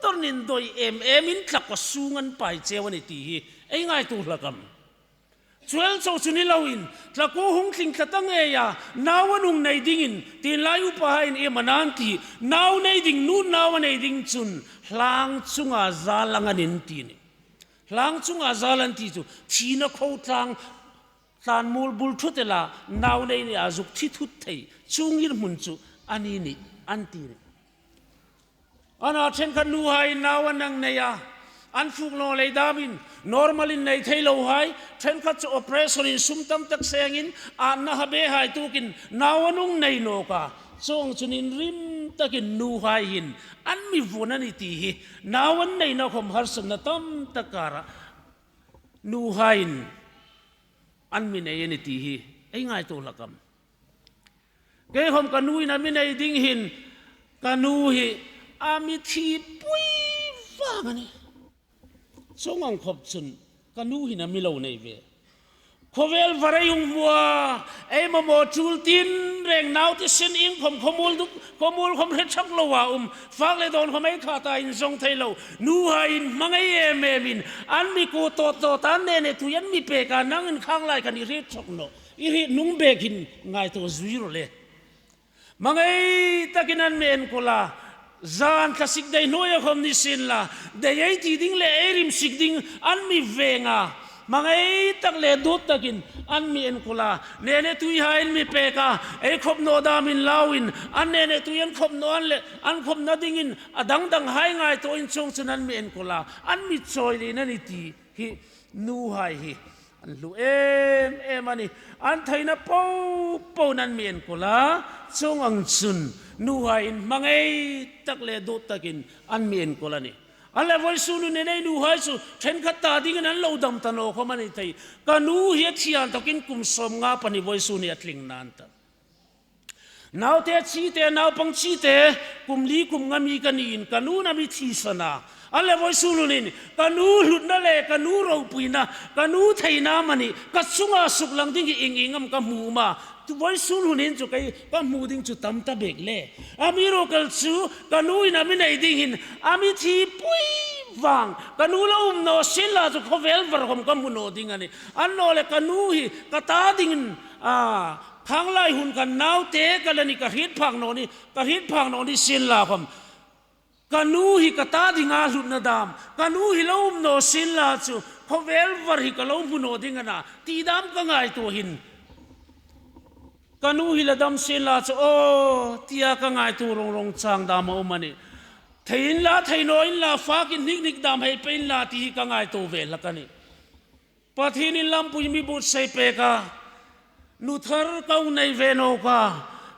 dor nin doi em em in thlak khaw sung an pei cheu a ni ti hi ei ngaituo hlak am? Chuel chau chu ni loin, tlaku hung tling thla ta ngei a, nau a hung nei dingin, tin lai upahaiin iem a nan ti, nau nei ding, nu nau a nei ding chun, hlang chunga zal ang an in ti ni. Hlang chunga zal an ti chu, thina kho tlang, tlan mul bul thut ela, nau nei ni a zuk thi thut thei, chu ngirhmun chu, a ni ni, an ti ni. Ana ṭhenkhat nuhai nau an hang nei a, an fuk naw lei damin, normal in nei thei lo hai, ṭhenkhat chu operation in sum tam tak sengin, an na ha be hai tukin, nau an hung nei nawk a, chuong chun inrim takin nuhai hin, an mi vuon a ni ti hi, nau an neina khom harsatna tam tak kara, nuhaiin, an mi nei a ni ti hi, ei ngaituo hlak am? Kei khom ka nuin a mi nei ding hin, ka nu hi a mi thi pui vang a nih. Chuong ang khop chun, ka nu hin a mi lo nei ve. Khawvel var ei hung hmu a, ei mamaw tul tin reng nau ti sin ing khom khawmuol duk, khawmuol khom hre thak lo a um, fak le dawn khom ei kha ta inzawng thei lo. Nuhaiin hmangai em emin, an mi kuo tawt tawt an nene tui an mi pek a, nangin khang lai khan i hriet thawk naw. I hriet nung bek hin ngaituo zui ro le. Hmangai takin an mi enkawl a, zan thlasik dei hnuoia khom ni sien la, dei ei ti ding le ei rimsik ding an mi veng a. Hmangai tak le duot takin an mi enkawl a, nene tuihai an mi pek a, ei khop naw damin lauin, an nene tui an khop naw an le, an khopna dingin, a dang dang hai ngaituo in chuong chun an mi enkawl a, an mi chawi lien a ni ti hi nuhai hi an hlu em em a nih. An theina po po an mi enkawl a, chuong ang chun nuhaiin hmangai tak le duot takin an mi enkawl a nih. An le vawisun hun hin ei nuhai chu ṭhenkhat ta dingin an lo dam ta naw khom a ni thei. Ka nu hi a thi a inthawkin kum sawmnga pahni vawisun hi a tling nan ta. Naute chite, naupang chite, kum li kum nga mi ka niin, ka nu'n a mi thisan a. An le vawisun hunin, ka nu hlutna le, ka nu ropuina, ka nu theina amanih, ka chunga suklang ding hi ieng ieng am ka hmu am a. Tu vawisun hunin chu kei ka hmu ding chu tam ta bek le. Amiruokchu, ka nuin a mi nei ding hin, a mi thi pui vang, ka nu lo um naw sien la chu khawvel var khom ka hmu naw ding a nih. Annawleh ka nu hi, ka ta dingin, a, khang lai hun khan naute ka la ni ka hriet phak naw ni, ka hriet phak naw ni sien la khom. Ka nu hi ka ta dinga hlutna dam, ka nu hi lo um naw sien la chu, khawvel var hi ka lo hmu naw ding a na, ti dam ka ngaituo hin. Ka nu hi la dam sien la chu, aw, tia ka ngaituo rong rong chang dam a um a nih. Thei inla, thei naw inla, fakin hnik hnik dam hei pe inla, ti hi ka ngaituo ve hlak a nih. Pathienin lampui mi buotsai pek a, nu thar ka hung nei ve nawk a,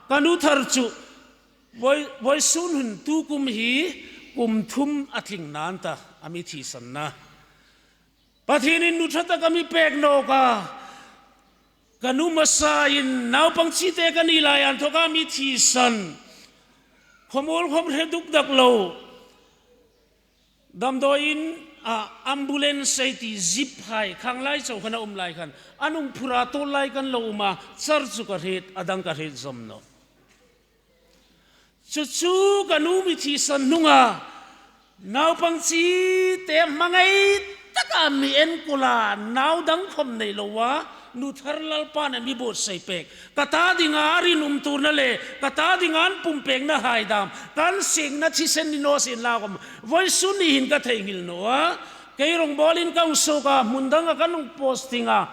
ka nu thar chu, voi, vawisun hun tu kum hi, kum thum a tling nan ta, a mi thisan na. Pathienin nu ṭha tak a mi pek nawk a, ka nu hmasain naupang chite ka ni lai inthawka a mi thisan. Khawmuol khom hre duk dak lo. Damdawiin, a, ambulance ei ti jeep hai, khang lai chau khan a um lai khan, an hung phur a, tawl lai kan lo um a, char chu ka hriet, a dang ka hriet zawm nawh. Chu chu ka nu mi thisan hnunga, naupang chite hmangai taka mi enkawl a, nau dang khom nei lo a, nu thar Lalpan a mi buotsai pek. Ka ta dinga a rinum tuorna le, ka ta dinga an pumpekna hai dam, kan sengna thisen ni naw sien la khom, vawisun ni hin ka theinghil naw a. Kei rongbawlin ka hung suok a, hmun danga kan hung posting a.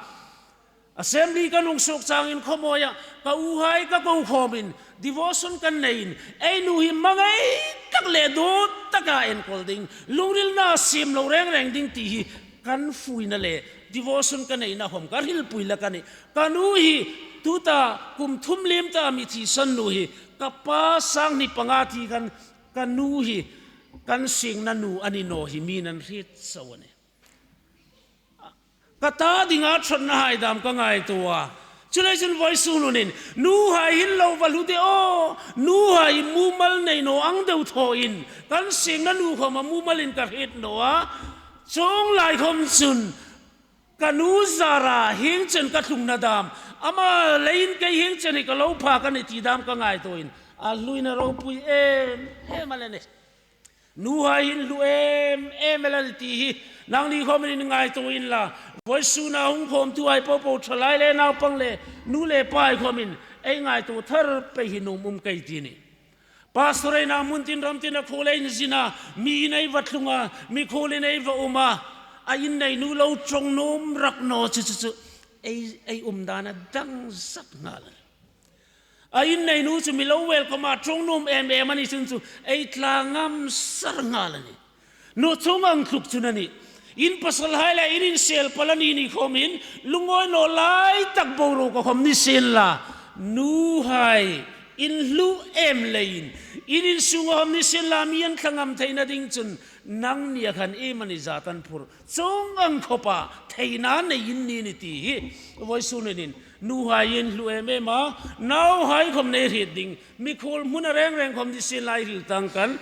Assembly kan hung suok changin khawmawia, ka uhai ka ko khawmin, devotion kan neiin, ei nu hi hmangai tak le duot taka enkawl ding, lungrilna siem lo reng reng ding ti hi kan fuina le devotion ka neina khom ka hrilpui hlak a nih. Ka nu hi tuta kum thum liem ta mi thisan nu hi ka pa sanghni panga thi khan ka nu hi kan sengna nu a ni naw hi mi'n an hriet chau a nih. Ka ta dinga ṭhatna hai dam ka ngaituo a. Chuleiin vawisun hunin, nuhai hin lo va hlu de aw, nuhai mumal nei naw ang deu thawin, kan sengna nu khom a mumalin ka hriet naw a. Chuong lai khom chun, Ka nu zara hieng chen ka tlungna dam, ama leiin kei hieng chen hi ka lo phak a ni ti dam ka ngaituoin, a hluin a ropui em em a la nih. Nuhai hin hlu em em a la nih ti hi nangni khawmin in ngaituo inla, vawisuna hung khawmtuhai popo, ṭhalai le naupang le nu le pahai khawmin ei ngaituo thar pei hi nuom um ka ti a nih. Pastor-in a hmun tin ram tina khuola inzina, mi inah ei va tlunga, mikhuolin ei va uma, a inneinu lo ṭawng nuom rak naw chu chu chu ei, ei um dan a dang zat nghal a nih. A inneinu chu mi lo welcome-a ṭawng nuom em em a ni chun chu ei tla ngam sar nghal a nih. Naw, chuong ang tluk chu a nih. In pasalhai le in insel pal a ni ni khawmin lungawi naw lai tak boruoka khawm ni sienla, nuhai in hlu em leiin in insunga khawm ni sienla, mi an thla ngam theina ding chun nangnia khan iemani zat an phur. Chuong ang khawpa theina nei in ni ni ti hi vawisunin nuhai in hlu em em a, nauhai khawm ei hriet ding, mikhuol hmuna reng reng khawm ni sienla ei hril tang khan,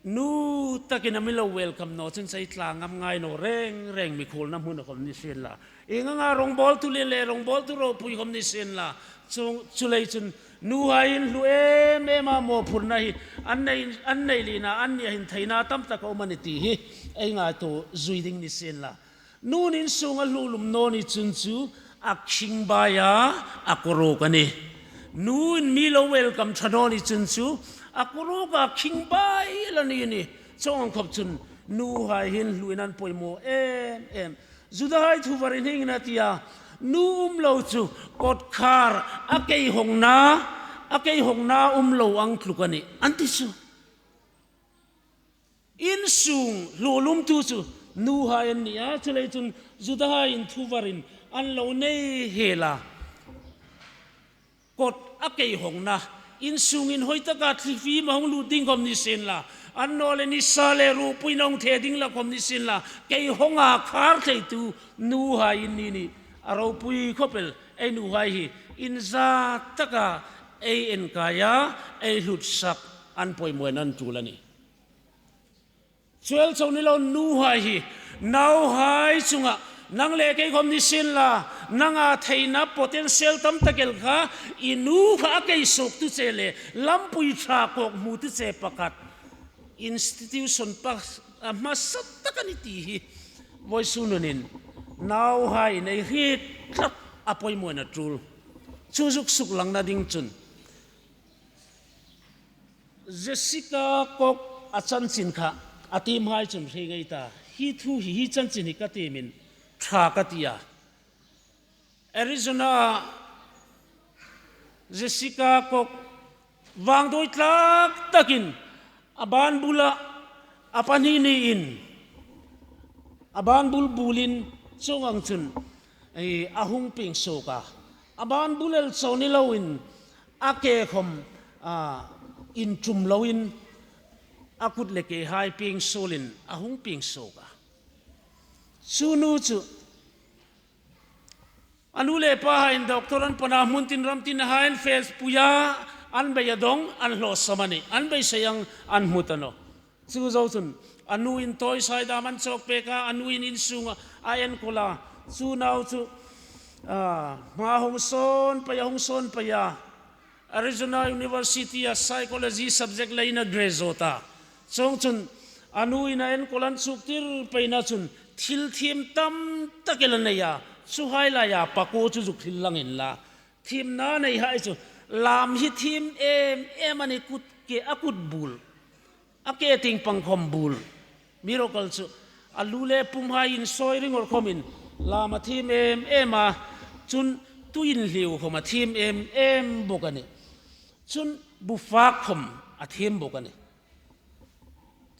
nu takin a mi lo welcome naw chun chu ei tla ngam ngai naw reng reng, mikhuolna hmuna khawm ni sienla. Ieng anga rongbawltu lien le rongbawltu ropui khawm ni sienla, chuong, chuleiin chun nuhai in hlu em em a, mawphurna hi an nei, an nei leiin annia hin theina tam tak a um a nih ti hi ei ngaituo zui ding ni sienla. Nun insunga hlu lum naw ni chun chu a khingbai a, a kuo ruok a nih. Nuin mi lo welcome ṭha naw ni chun chu a kuo ruok a, khingbai a la ni a nih. Chuong ang khawp chun nuhai hin hluin an poimaw em em. Judahai thuvarin hieng hin a ti a, nu um lo chu kotkhar a keihawngna, a keihawngna um lo ang tluk a nih, an ti chu. Insung hlu lumtu chu nuhai an ni a, chuleiin chun Judahaiin thuvarin an lo nei hel a. Kot a keihawngna, insungin hoi taka thlifim a hung lut ding khawm ni sienla, annawleh nisa le ruopuina hung the ding la khawm ni sienla, keihawnga khar theitu nuhai in ni a nih. A ropui khawp el, ei nuhai hi inzat taka ei enkai a, ei hlutsak, an poimawin an ṭul a nih. Chu el chau ni lo, nuhai hi nauhai chunga nang le kei khawm ni sienla, nanga theina potential tam tak el kha, i nu kha a keisuoktu che le lampui ṭha kawkhmutu che pakhat, institution pa, a hmasa tak a nih ti hi vawisun nunin nauhaiin ei hriet tlat a, poimawin a ṭul. Chu zuk suklangna ding chun Jessica Cox-a chanchin kha a tiemhai chun hre ngei ta. Hi thu hi, hi chanchin hi ka tiemin ṭha ka ti a. Arizona Jessica Cox vangduoi tlak takin a banbula a pahni niin a banbul bulin chuong ang chun, eh, a hung pieng suok a. A banbul el chau ni loin a ke khawm, ah, inṭum loin a kut le kehai pieng suolin a hung pieng suok a. Chu nu chu a nu le pahaiin doctor an pan a, hmun tin ram tin hain fes puia an bei a dong, an hlawsam a nih, an beisei ang an hmu ta nawh. Chu zo chun a nuin toys hai dam an chawk pek a, a nuin insunga a enkawl a. Chu nau chu, ah, hma hung sawn pei a, hung sawn pei a. Arizona University-a psychology subject leiin a graduate a. Chuong chun a nuin a enkawl an chuk tir peina chun thil thiem tam tak el a nei a. Chuhai laia pakua chu zuk hril lang inla. Thiemna neihai chu lam hi thiem em em a nih, kut ke, a kut bul, a ke tieng pang khawm bul. Miracle chu a lu le pumhai insawi ringawt khawmin lam a thiem em em a, chun tu inhliu khawm a thiem em em bawk a nih. Chun bu fak khawm a thiem bawk a nih.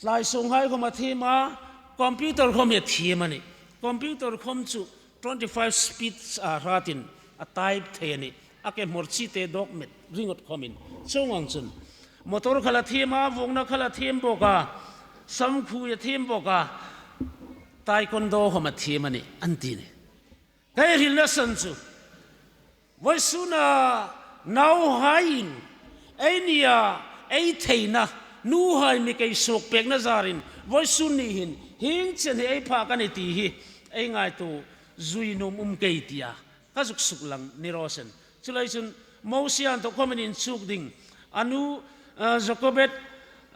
Tlai sunghai khawm a thiem a, computer khawm hi a thiem a nih. Computer khawm chu twenty-five speeds-a hratin a type thei a nih. A ke hmawr chi te dawk met ringawt khawmin. Chuong ang chun motor kha la thiem a, vuongna kha la thiem bawk a, samkhui a thiem bawk a, taekwondo khawm a thiem a nih, an ti a nih. Ka hrilna san chu, vawisuna nauhaiin ei nia, ei theina, nuhai mi keisuok pekna zarin vawisun ni hin hieng chen hi ei phak a nih ti hi ei ngaituo zui nuom um kei tia ka zuk suklang ni raw se. Chuleiin chun Mosie inthawk khawmin inchuk ding, a nu, ah, Jokebed,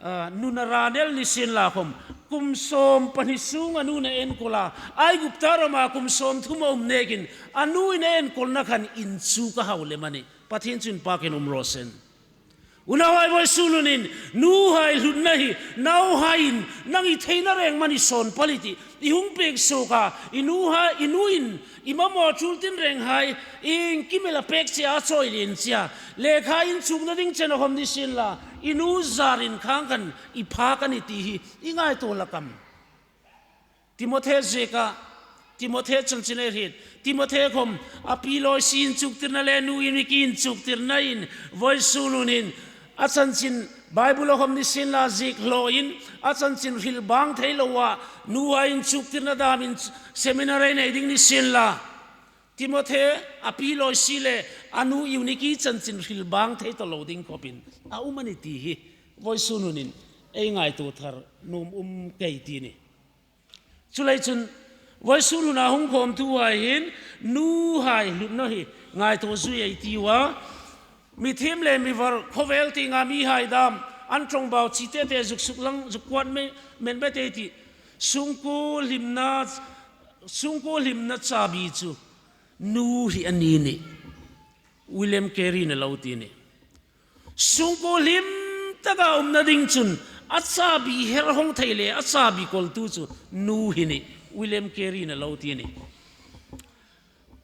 ah, nuna ra nêl ni sienla khawm, kum sawm pahni sung a nun a enkawl a, Aigupta rama kum sawmthum a um nêkin a nuin a enkawlna khan inchuk a hau lem a nih. Pathien chu inpakin um raw se. Unauhai, vawisun hunin nuhai hlutna hi nauhaiin nang i theina reng mani sawn pal i tih, i hung pek suok a, i nuhai, i nuin i mamaw ṭul tinrenghai iengkim el a pek che a, chawi lien che a, lekha inchukna ding chen a khawm ni sienla, i nu zarin khang khan i phak a nih ti hi i ngaituo hlak am? Timothe zieka, Timothe chanchin ei hriet. Timothe khawm a pi Loisi inchuktirna le nu Euniki inchuktirnain vawisun hunin a chanchin Bible-a khawm ni sienla ziek hlaw in, a chanchin hril bang thei loa nuhai inchuktirna damin seminary nei ding ni sienla, Timothe a pi Loisi le a nu Euniki chanchin hril bang thei ta lo ding khawpin a um a nih ti hi vawisun hunin ei ngaituo thar nuom um kei ti a nih. Chuleiin chun vawisun huna hung khawmtuhai hin nuhai hlutna hi ngaituo zui ei tiu a. Mi thiem le mi var, khawvel tienga mihai dam, an ṭawngbau chi te te zuk suklang, zuk kuat me, men bet ei tih. Sungkuo hlimna, sungkuo hlimna chabi chu nu hi a ni nih. William Carey-in a lo ti a nih. Sungkuo hlim taka umna ding chun a chabi her hawng thei le a chabi kawltu chu nu hi a nih. William Carey-in a lo ti a nih.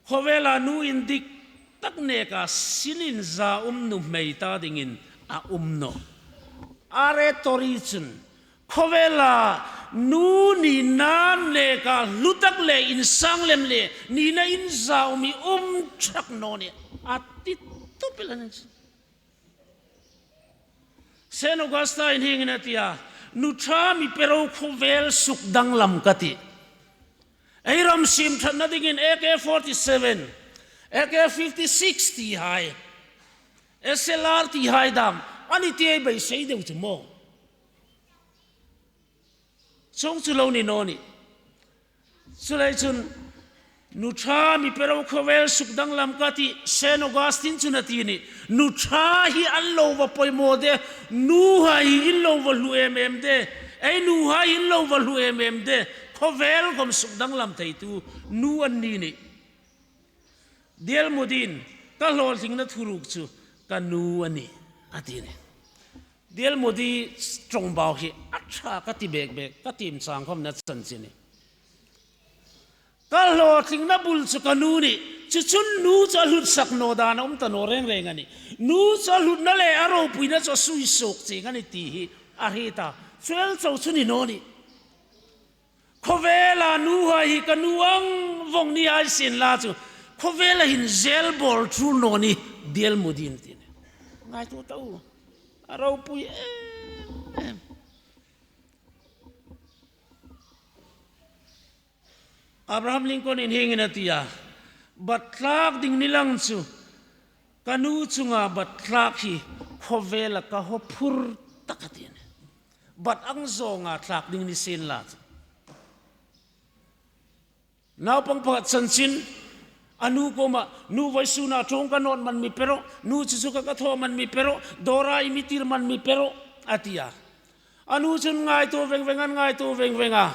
Khawvela nu indik tak neka sin inza um nuhmei ta dingin a um nawh. R A Torrey chun khawvela nu nina neka hlu tak le insang lem le nina inza um hi um chuong naw nih a ti tawp el a nih. Saint Augustine-in hieng hin a ti a, nu ṭha mi pe ro khawvel suk danglam ka tih. Ei ram siem ṭhatna dingin A K forty-seven, A K fifty-six ti hai, S L R ti hai dam a ni ti ei beisei deu chu maw. Chuong chu lo ni naw nih. Chuleiin chun nu ṭha mi pe ro khawvel suk danglam ka tih, Saint Augustine chun a ti a nih. Nu ṭha hi an lo va poimaw de, nuhai hi in lo va hlu em em de, ei nuhai hi in lo va hlu em em de, khawvel khawm suk danglam theitu nu an ni nih. D L Moody-in ka hlawtlingna thuruk chu ka nu a nih, a ti a nih. D L Moody ṭawngbau hi a ṭha ka ti bek bek, ka tiem chang khawm a na chanchin a nih. Ka hlawtlingna bul chu ka nu a nih, chu chun nu chu a hlutsak naw dan a um ta naw reng reng a nih. Nu chu a hlutna le a ropuina chu a sui suok chieng a nih ti hi a hriet a, chu el chau chu ni naw nih. Khawvela nuhai hi ka nu ang vawng ni hai sienla chu, khawvela hin zel bawl ṭul naw nih, D L Moody-in a ti a nih. Ngaituo ta u, a ropui em em. Abraham Lincoln-in hieng hin a ti a, bat tlak ding ni lang chu ka nu chunga bat tlak hi khawvela ka haw phur tak a ti a nih. Bat ang zawnga tlak ding ni sienla chu. Naupang pakhat chanchin a nu kuoma, nu, vawisuna ṭawng ka nawt man mi pe rawh, nu, chu chu ka, ka thaw man mi pe rawh, dawra i mi tir man mi pe rawh, a ti a. A nu chun ngaituo veng veng a, ngaituo veng veng a.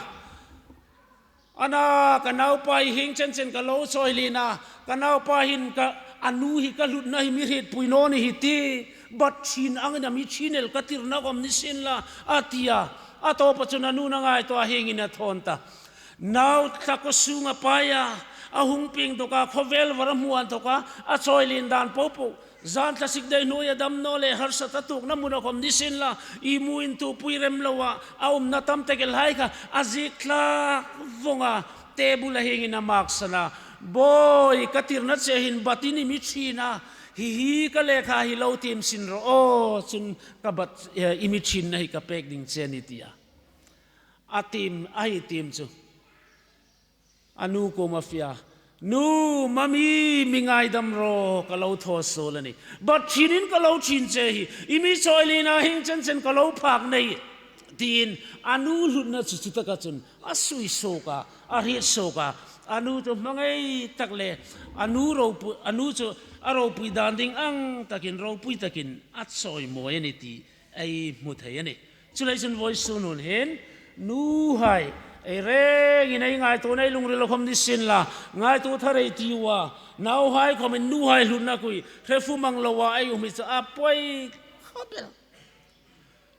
A na, ka naupa hi hieng chen chen ka lo chawilien a, ka naupa hin ka, a nu hi ka hlutna hi mi hrietpui naw ni hi ti, bat ṭhin angin a mi ṭhin el ka tirna khawm ni sienla, a ti a. A tawpa chun a nu'n a ngaituo a, hieng hin a thawn ta. Nau tla kaw sunga paia, a hung pieng dawka, khawvel var a hmu inthawka a chawilien dan popo, zan thlasik dai hnuoia damnaw le harsat a tuokna hmuna khawm ni sienla, imu intupui rem loa a umna tam tak el hai kha a ziek tlak vawnga, table-a hieng hin a maksan a. Bawi, ka tirna che hin bat in i mi ṭhin a, hi hi ka lekha hi lo tiem sin rawh aw, chun ka bat, eh, i mi ṭhinna hi ka pek ding che a nih, ti a. A tiem, a hi tiem chu a nu kuoma fe a. Nu, Mami, mi ngaidam rawh, ka lo thaw suol a nih. Bat ṭhinin ka lo ṭhin che hi, i mi chawilien a, hieng chen chen ka lo phak nei. tiin a nu hlutna chu chu taka chun a sui suok a, a hriet suok a. A nu chu hmangai tak le a nu ropui, a nu chu a ropui dan ding ang takin ropui takin a chawimawi a ni ti ei hmu thei a nih. Chuleiin chun vawisun hun hin nuhai ei rengin ei ngaituona ei lungrila khom ni sien la, ngaituo thar ei tiu a, nauhai khomin nuhai hlutna kuoma hre fumang loa ei um hi chu a poi khop el.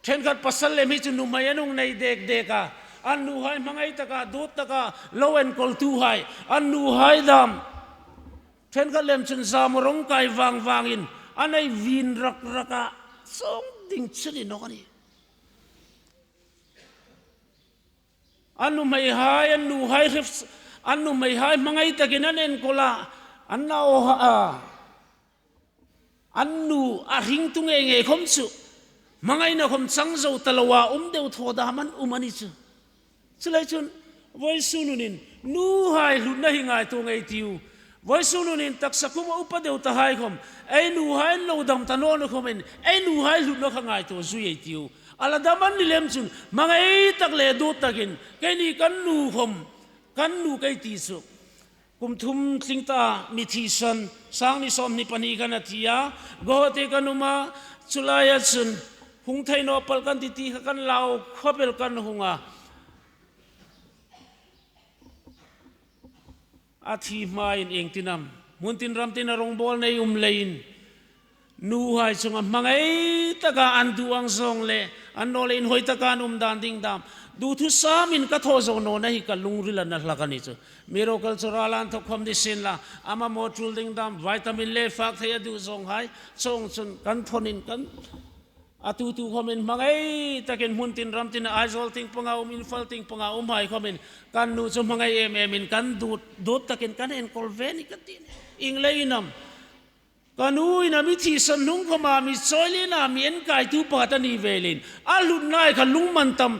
Ṭhenkhat pasal lem hi chu nuhmei an hung nei dek dek a, an nuhai hmangai taka, duot taka lo enkawltuhai, an nuhai dam ṭhenkhat lem chun zam rawng kai vang vangin an ei vin rak rak a, chuong ding chu ni nawk a nih. An nuhmeihai, an nuhai hre, an nuhmeihai hmangai takin an enkawl a, an nauhai, an nu a hringtu ngei ngei khom chu hmangaina khom chang zo ta loa um deu thaw dam an um a ni chu. Chuleiin chun vawisun hunin nuhai hlutna hi ngaituo ngei ei tiu. Vawisun hunin taksa khuma upa deu tahai khom ei nuhai an lo dam ta naw ni khomin ei nuhai hlutna kha ngaituo zui ei tiu. A la dam an ni lem chun hmangai tak le duot takin keini kan nu khom, kan nu kei ti chu kum thum tling ta mi thisan, sang hni sawmhni pahni kan a thi a, Guwahati kan um a, chu laia chun hung thei naw pal kan ti ti kha kan lau khop el kan hung a. A thi hmain ieng tin am, hmun tin ram tin a rongbawlna ei um leiin, nuhai chunga hmangai taka an duh ang zawng le, annawleh inhawi taka an um dan ding dam, duthusam in ka thaw zo nawna hi ka lungrila hlak a ni chu. Miracle chu rala inthawk khom ni sien la, a mamaw tul ding dam, vitamin le fak thei a duh zawnghai, chuong chun kan thawn in kan, a tu tu khomin hmangai takin hmun tin ram tin, Aizawl tieng panga um, Imphal tieng panga umhai khomin kan nu chu hmangai em emin kan duot, duot takin kan enkawl ve ni ka ti. Ieng leiin am, ka nuin a mi thisan hnung khoma mi chawilien a mi enkaitu pakhat a ni velin a hlutnahai kha lungmantam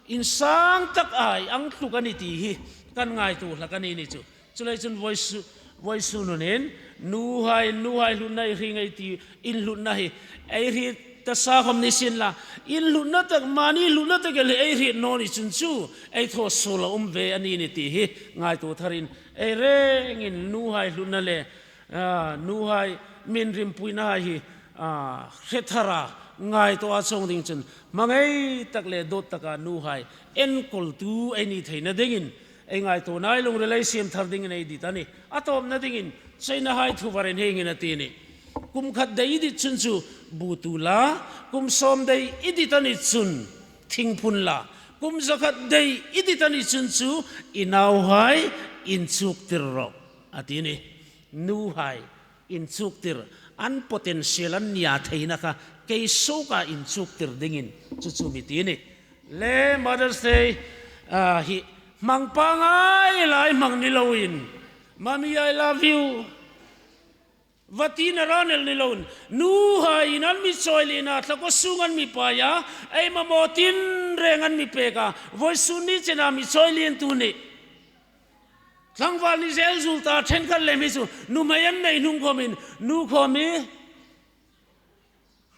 insang tak ei ang tluk a ni ti hi kan ngaituo hlak a ni ni chu. Chuleiin chun vawisu-, vawisun hunin nuhai, nuhai hlutna ei hre ngei ei tiu, in hlutna hi ei hriet ta sa khom ni sien la, in hlutna tak, mani hlutna tak el hi ei hriet naw ni chun chu ei thaw suol a um ve a ni ni ti hi ngaituo tharin ei rengin nuhai hlutna le, a, nuhai mi rimpuina hai hi, a, hre thara ngaituo a, chuong ding chun hmangai tak le duot taka nuhai enkawltu ei ni theina dingin ei ngaituona ei lungril ei siem thar dingin ei dit a nih. A tawpna dingin Chinahai thuvarin hieng hin a ti a nih. Kum khat dei i dit chun chu bu tu la, kum sawm dei i dit a ni chun thing phun la, kum zakhat dei i dit a ni chun chu i nauhai inchuktir rawh, a ti a nih. Nuhai inchuktir, an potential an nia theina kha kei suoka inchuktir dingin chu chu mi ti a nih. Le Mother's Day, a, hi hmang pangngai lai hmang ni loin, "Mommy, I love you," va tina ran el ni loin, nuhaiin an mi chawilien a, thlakaw sung an mi pai a, ei mamaw tinreng an mi pek a, vawisun ni chena mi chawilientu ni. Tlangval ni zel zul ta ṭhenkhat lem hi chu nuhmei an nei hnung khomin, nu khomi,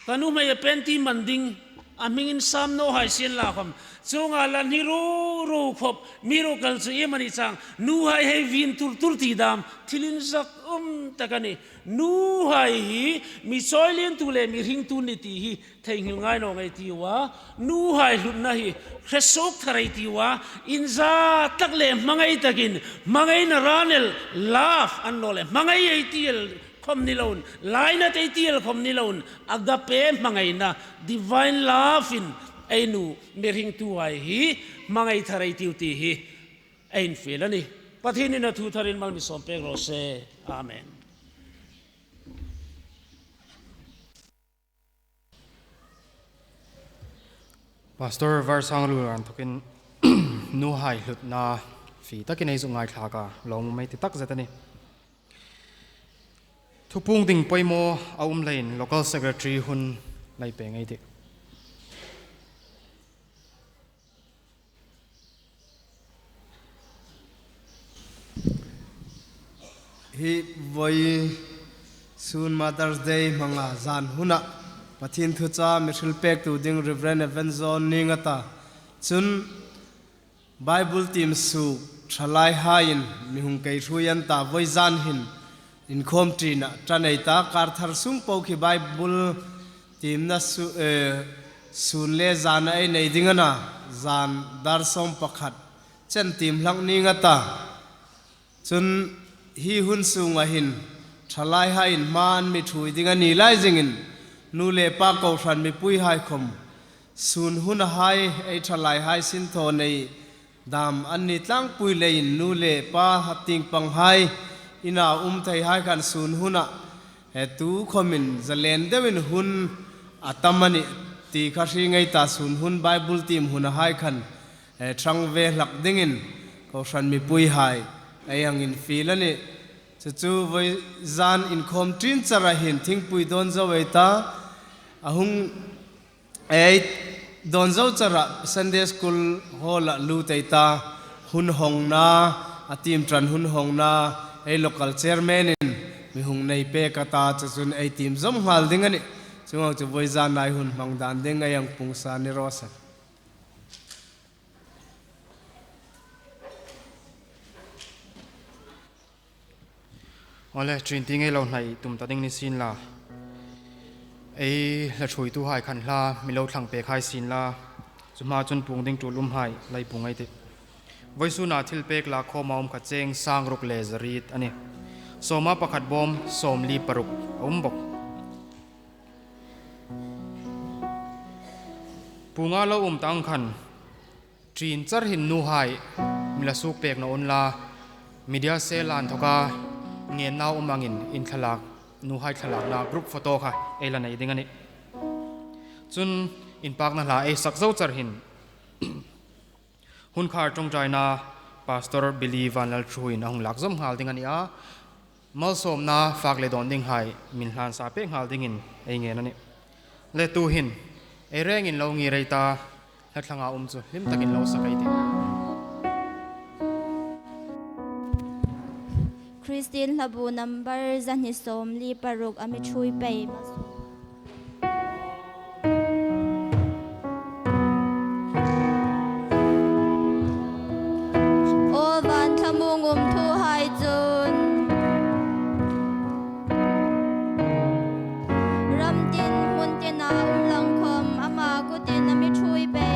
ka nuhmei a panty man ding, a hming insam naw hai sien la khom, chuonga la hni ru ru khop, miracle chu iem a ni chang, nuhai hei vin tur tur ti dam, thil inzak um tak a nih. Nuhai hi mi chawilientu le mi hringtu ni ti hi theinghil ngai naw ngei ei tiu a. Nuhai hlutna hi hre suok thar ei tiu a, inza tak le hmangai takin, hmangaina ran el, love, annawleh hmangai ei ti el khom ni loin, lainat ei ti el khom ni loin, agape hmangaina, divine love-in ei nu mi hringtuhai hi hmangai thar ei tiu ti hi ei infiel a nih. Pathienin a thu tharin mal mi sawm pek raw se. Amen. Pastor Varsanglu inthokin nuhai hlutna fie takin ei zuk ngaithlak a, lawmum ei ti takzet a nih. Thupuong ding poimaw a um leiin local secretary hun nei pei ngei ei tih. Hi vawisun Mother's Day hmanga zan huna Pathien thuchah mi hrilpektu ding Reverend Evan John Ningata Chun Bible tiem suok ṭhalaihaiin mi hung kei hrui an ta, vawizan hin inkhawm ṭina ṭan ei ta, kar thar sung po khi Bible tiemna su-, eh, sun le zana ei nei ding a na, zan dar sawm pakhat chen tiem hlak ning a ta. Chun hi hun sunga hin ṭhalaihaiin hma an mi ṭhuoi ding a ni lai zingin, nu le pa kohran mipuihai khom sun hunahai ei ṭhalaihai sinthaw nei dam an ni tlangpui leiin nu le pa tieng panghai ina um theihai khan sun huna, eh, tu khomin zalen deuin hun a tam a nih ti kha hre ngei ta, sun hun Bible tiem hunahai khan, eh, ṭhang ve hlak dingin kohran mipuihai ei hang infiel a nih. Chu chu vawizan inkhawm ṭin chara hin thingpui dawn zo ei ta, a hung ei dawn zo chara Sunday School Hall-a lut ei ta, hun hawngna, a tiem ṭan hun hawngna ei local chairman-in mi hung nei pek a ta, chu chun ei tiem zawm nghal ding a nih. Chuong ang chu vawizan ei hun hmang dan ding ei hang pungsa ni raw se. Awle, ṭin tieng ei lo hnai tum ta ding ni sien la. Ei hla ṭhuoituhai khan hla mi lo thlang pek hai sien la. Chu hma chun puong ding ṭul umhai la pung ei tih. Vawisuna thilpek la khawma um kha cheng sang ruk le zariet a nih. Sawma pakhat bawm, sawmli paruk a um bawk. Puonga lo um ta ang khan, ṭin char hin nuhai mi la suok pek naw unla, media cell-a inthoka ngenna um angin inthlalak, nuhai thlalakna group photo kha ei la nei ding a nih. Chun inpakna hla ei sak zo char hin, hun khar ṭawngṭaina Pastor Billy Vanlalṭhuoiin a hung lak zawm nghal ding a nih a. Malsawmna fak le dawn dinghai min hlan sa pek nghal dingin ei ngen a nih. Le tuhin ei rengin lo ngir ei ta, hla thlanga um chu hlim takin lo sak ei tih. Christian hlabu number zahni sawmli paruk a mi ṭhuoi pei. Aw van thlamuong um thuhai chun, ram tin hmun tina um lang khom ama kutin a mi ṭhuoi pei.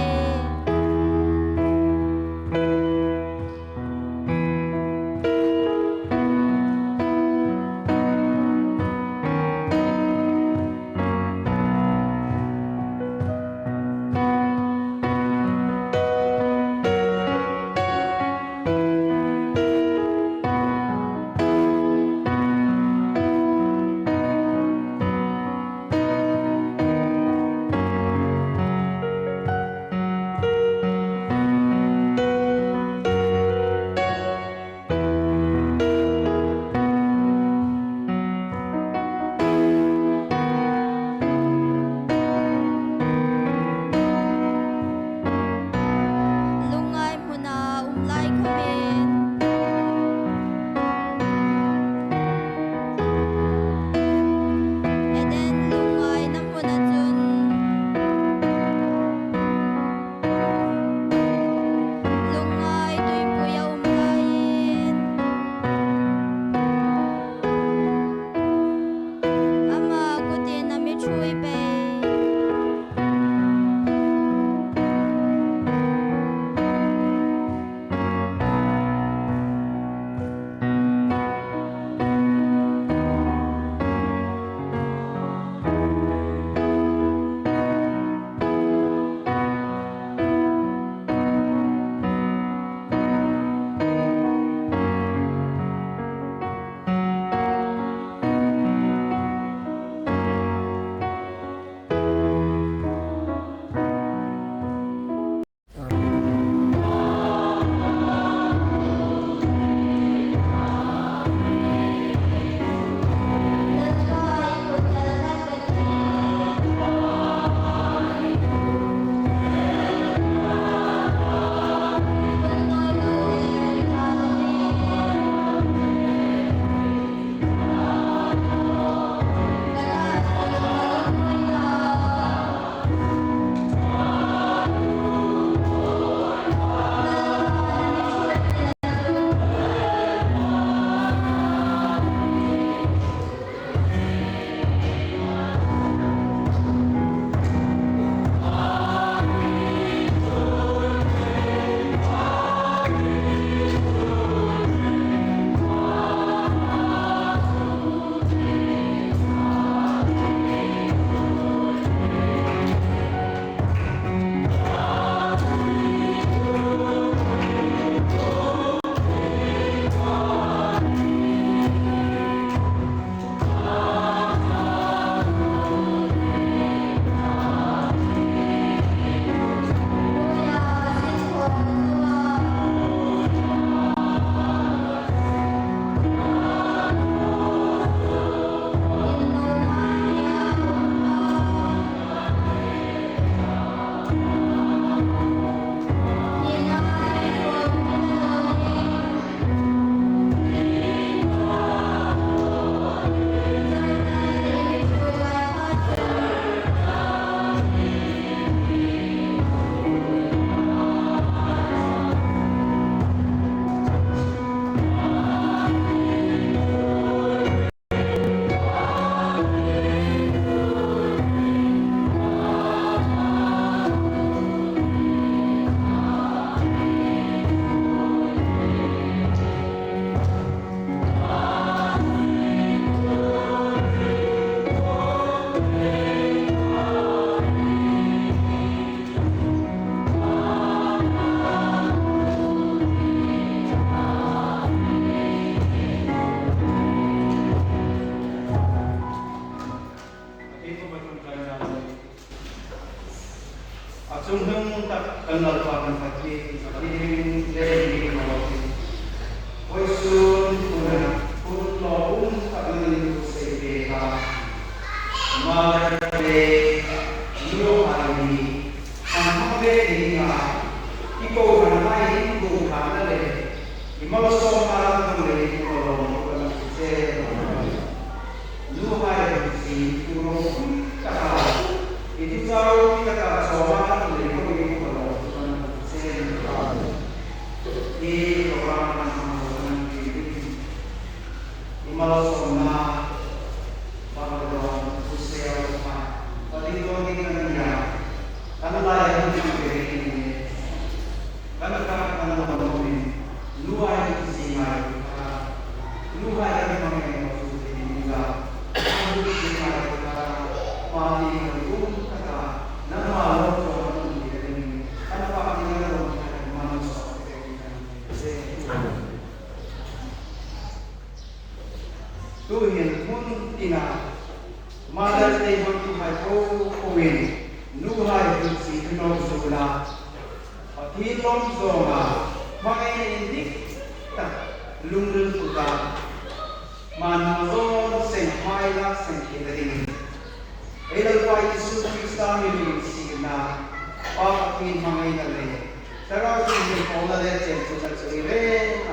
Kan Lalpa kan Pathien, Pathien le ni ma lo. Vawisun hun a, hun lo um tak ni tu sei ve ka. Mother's Day, nuhai ni. Kan hmang ve ni nga. I ko kan hai in bu kan le. I malsawmna kan le ni ko lo kan se. Nuhai si tu lo taka. I tu chau taka chawma kan le ko ni ko lo kan se. I ko kan kan hmang lo kan se. I malsawmna, Babylon, Hosea, Babylon, Babylon, kan lai, kan lai, kan lai, kan lai, kan lai, nuhai zinga, nuhai kan hmang ngai naw chu zinga, nuhai zinga, mani kan um taka, nangma lo chuan kan um ti kan um, kan pa ni kan lo kan man so kan se. Tuhin hmun tina Mother's Day hmangtuhai po poin nuhai hun si thu nawk zuola, Pathien lawm zawnga hmangaina indik tak lungril puta hman zawn seng hmai lak seng thei ta dingin ei Lalpa Isu Krista mi lunginsietna, Pa Pathien hmangaina le Thlarau Thienghlim pawlna le chengchunna chu ei rengin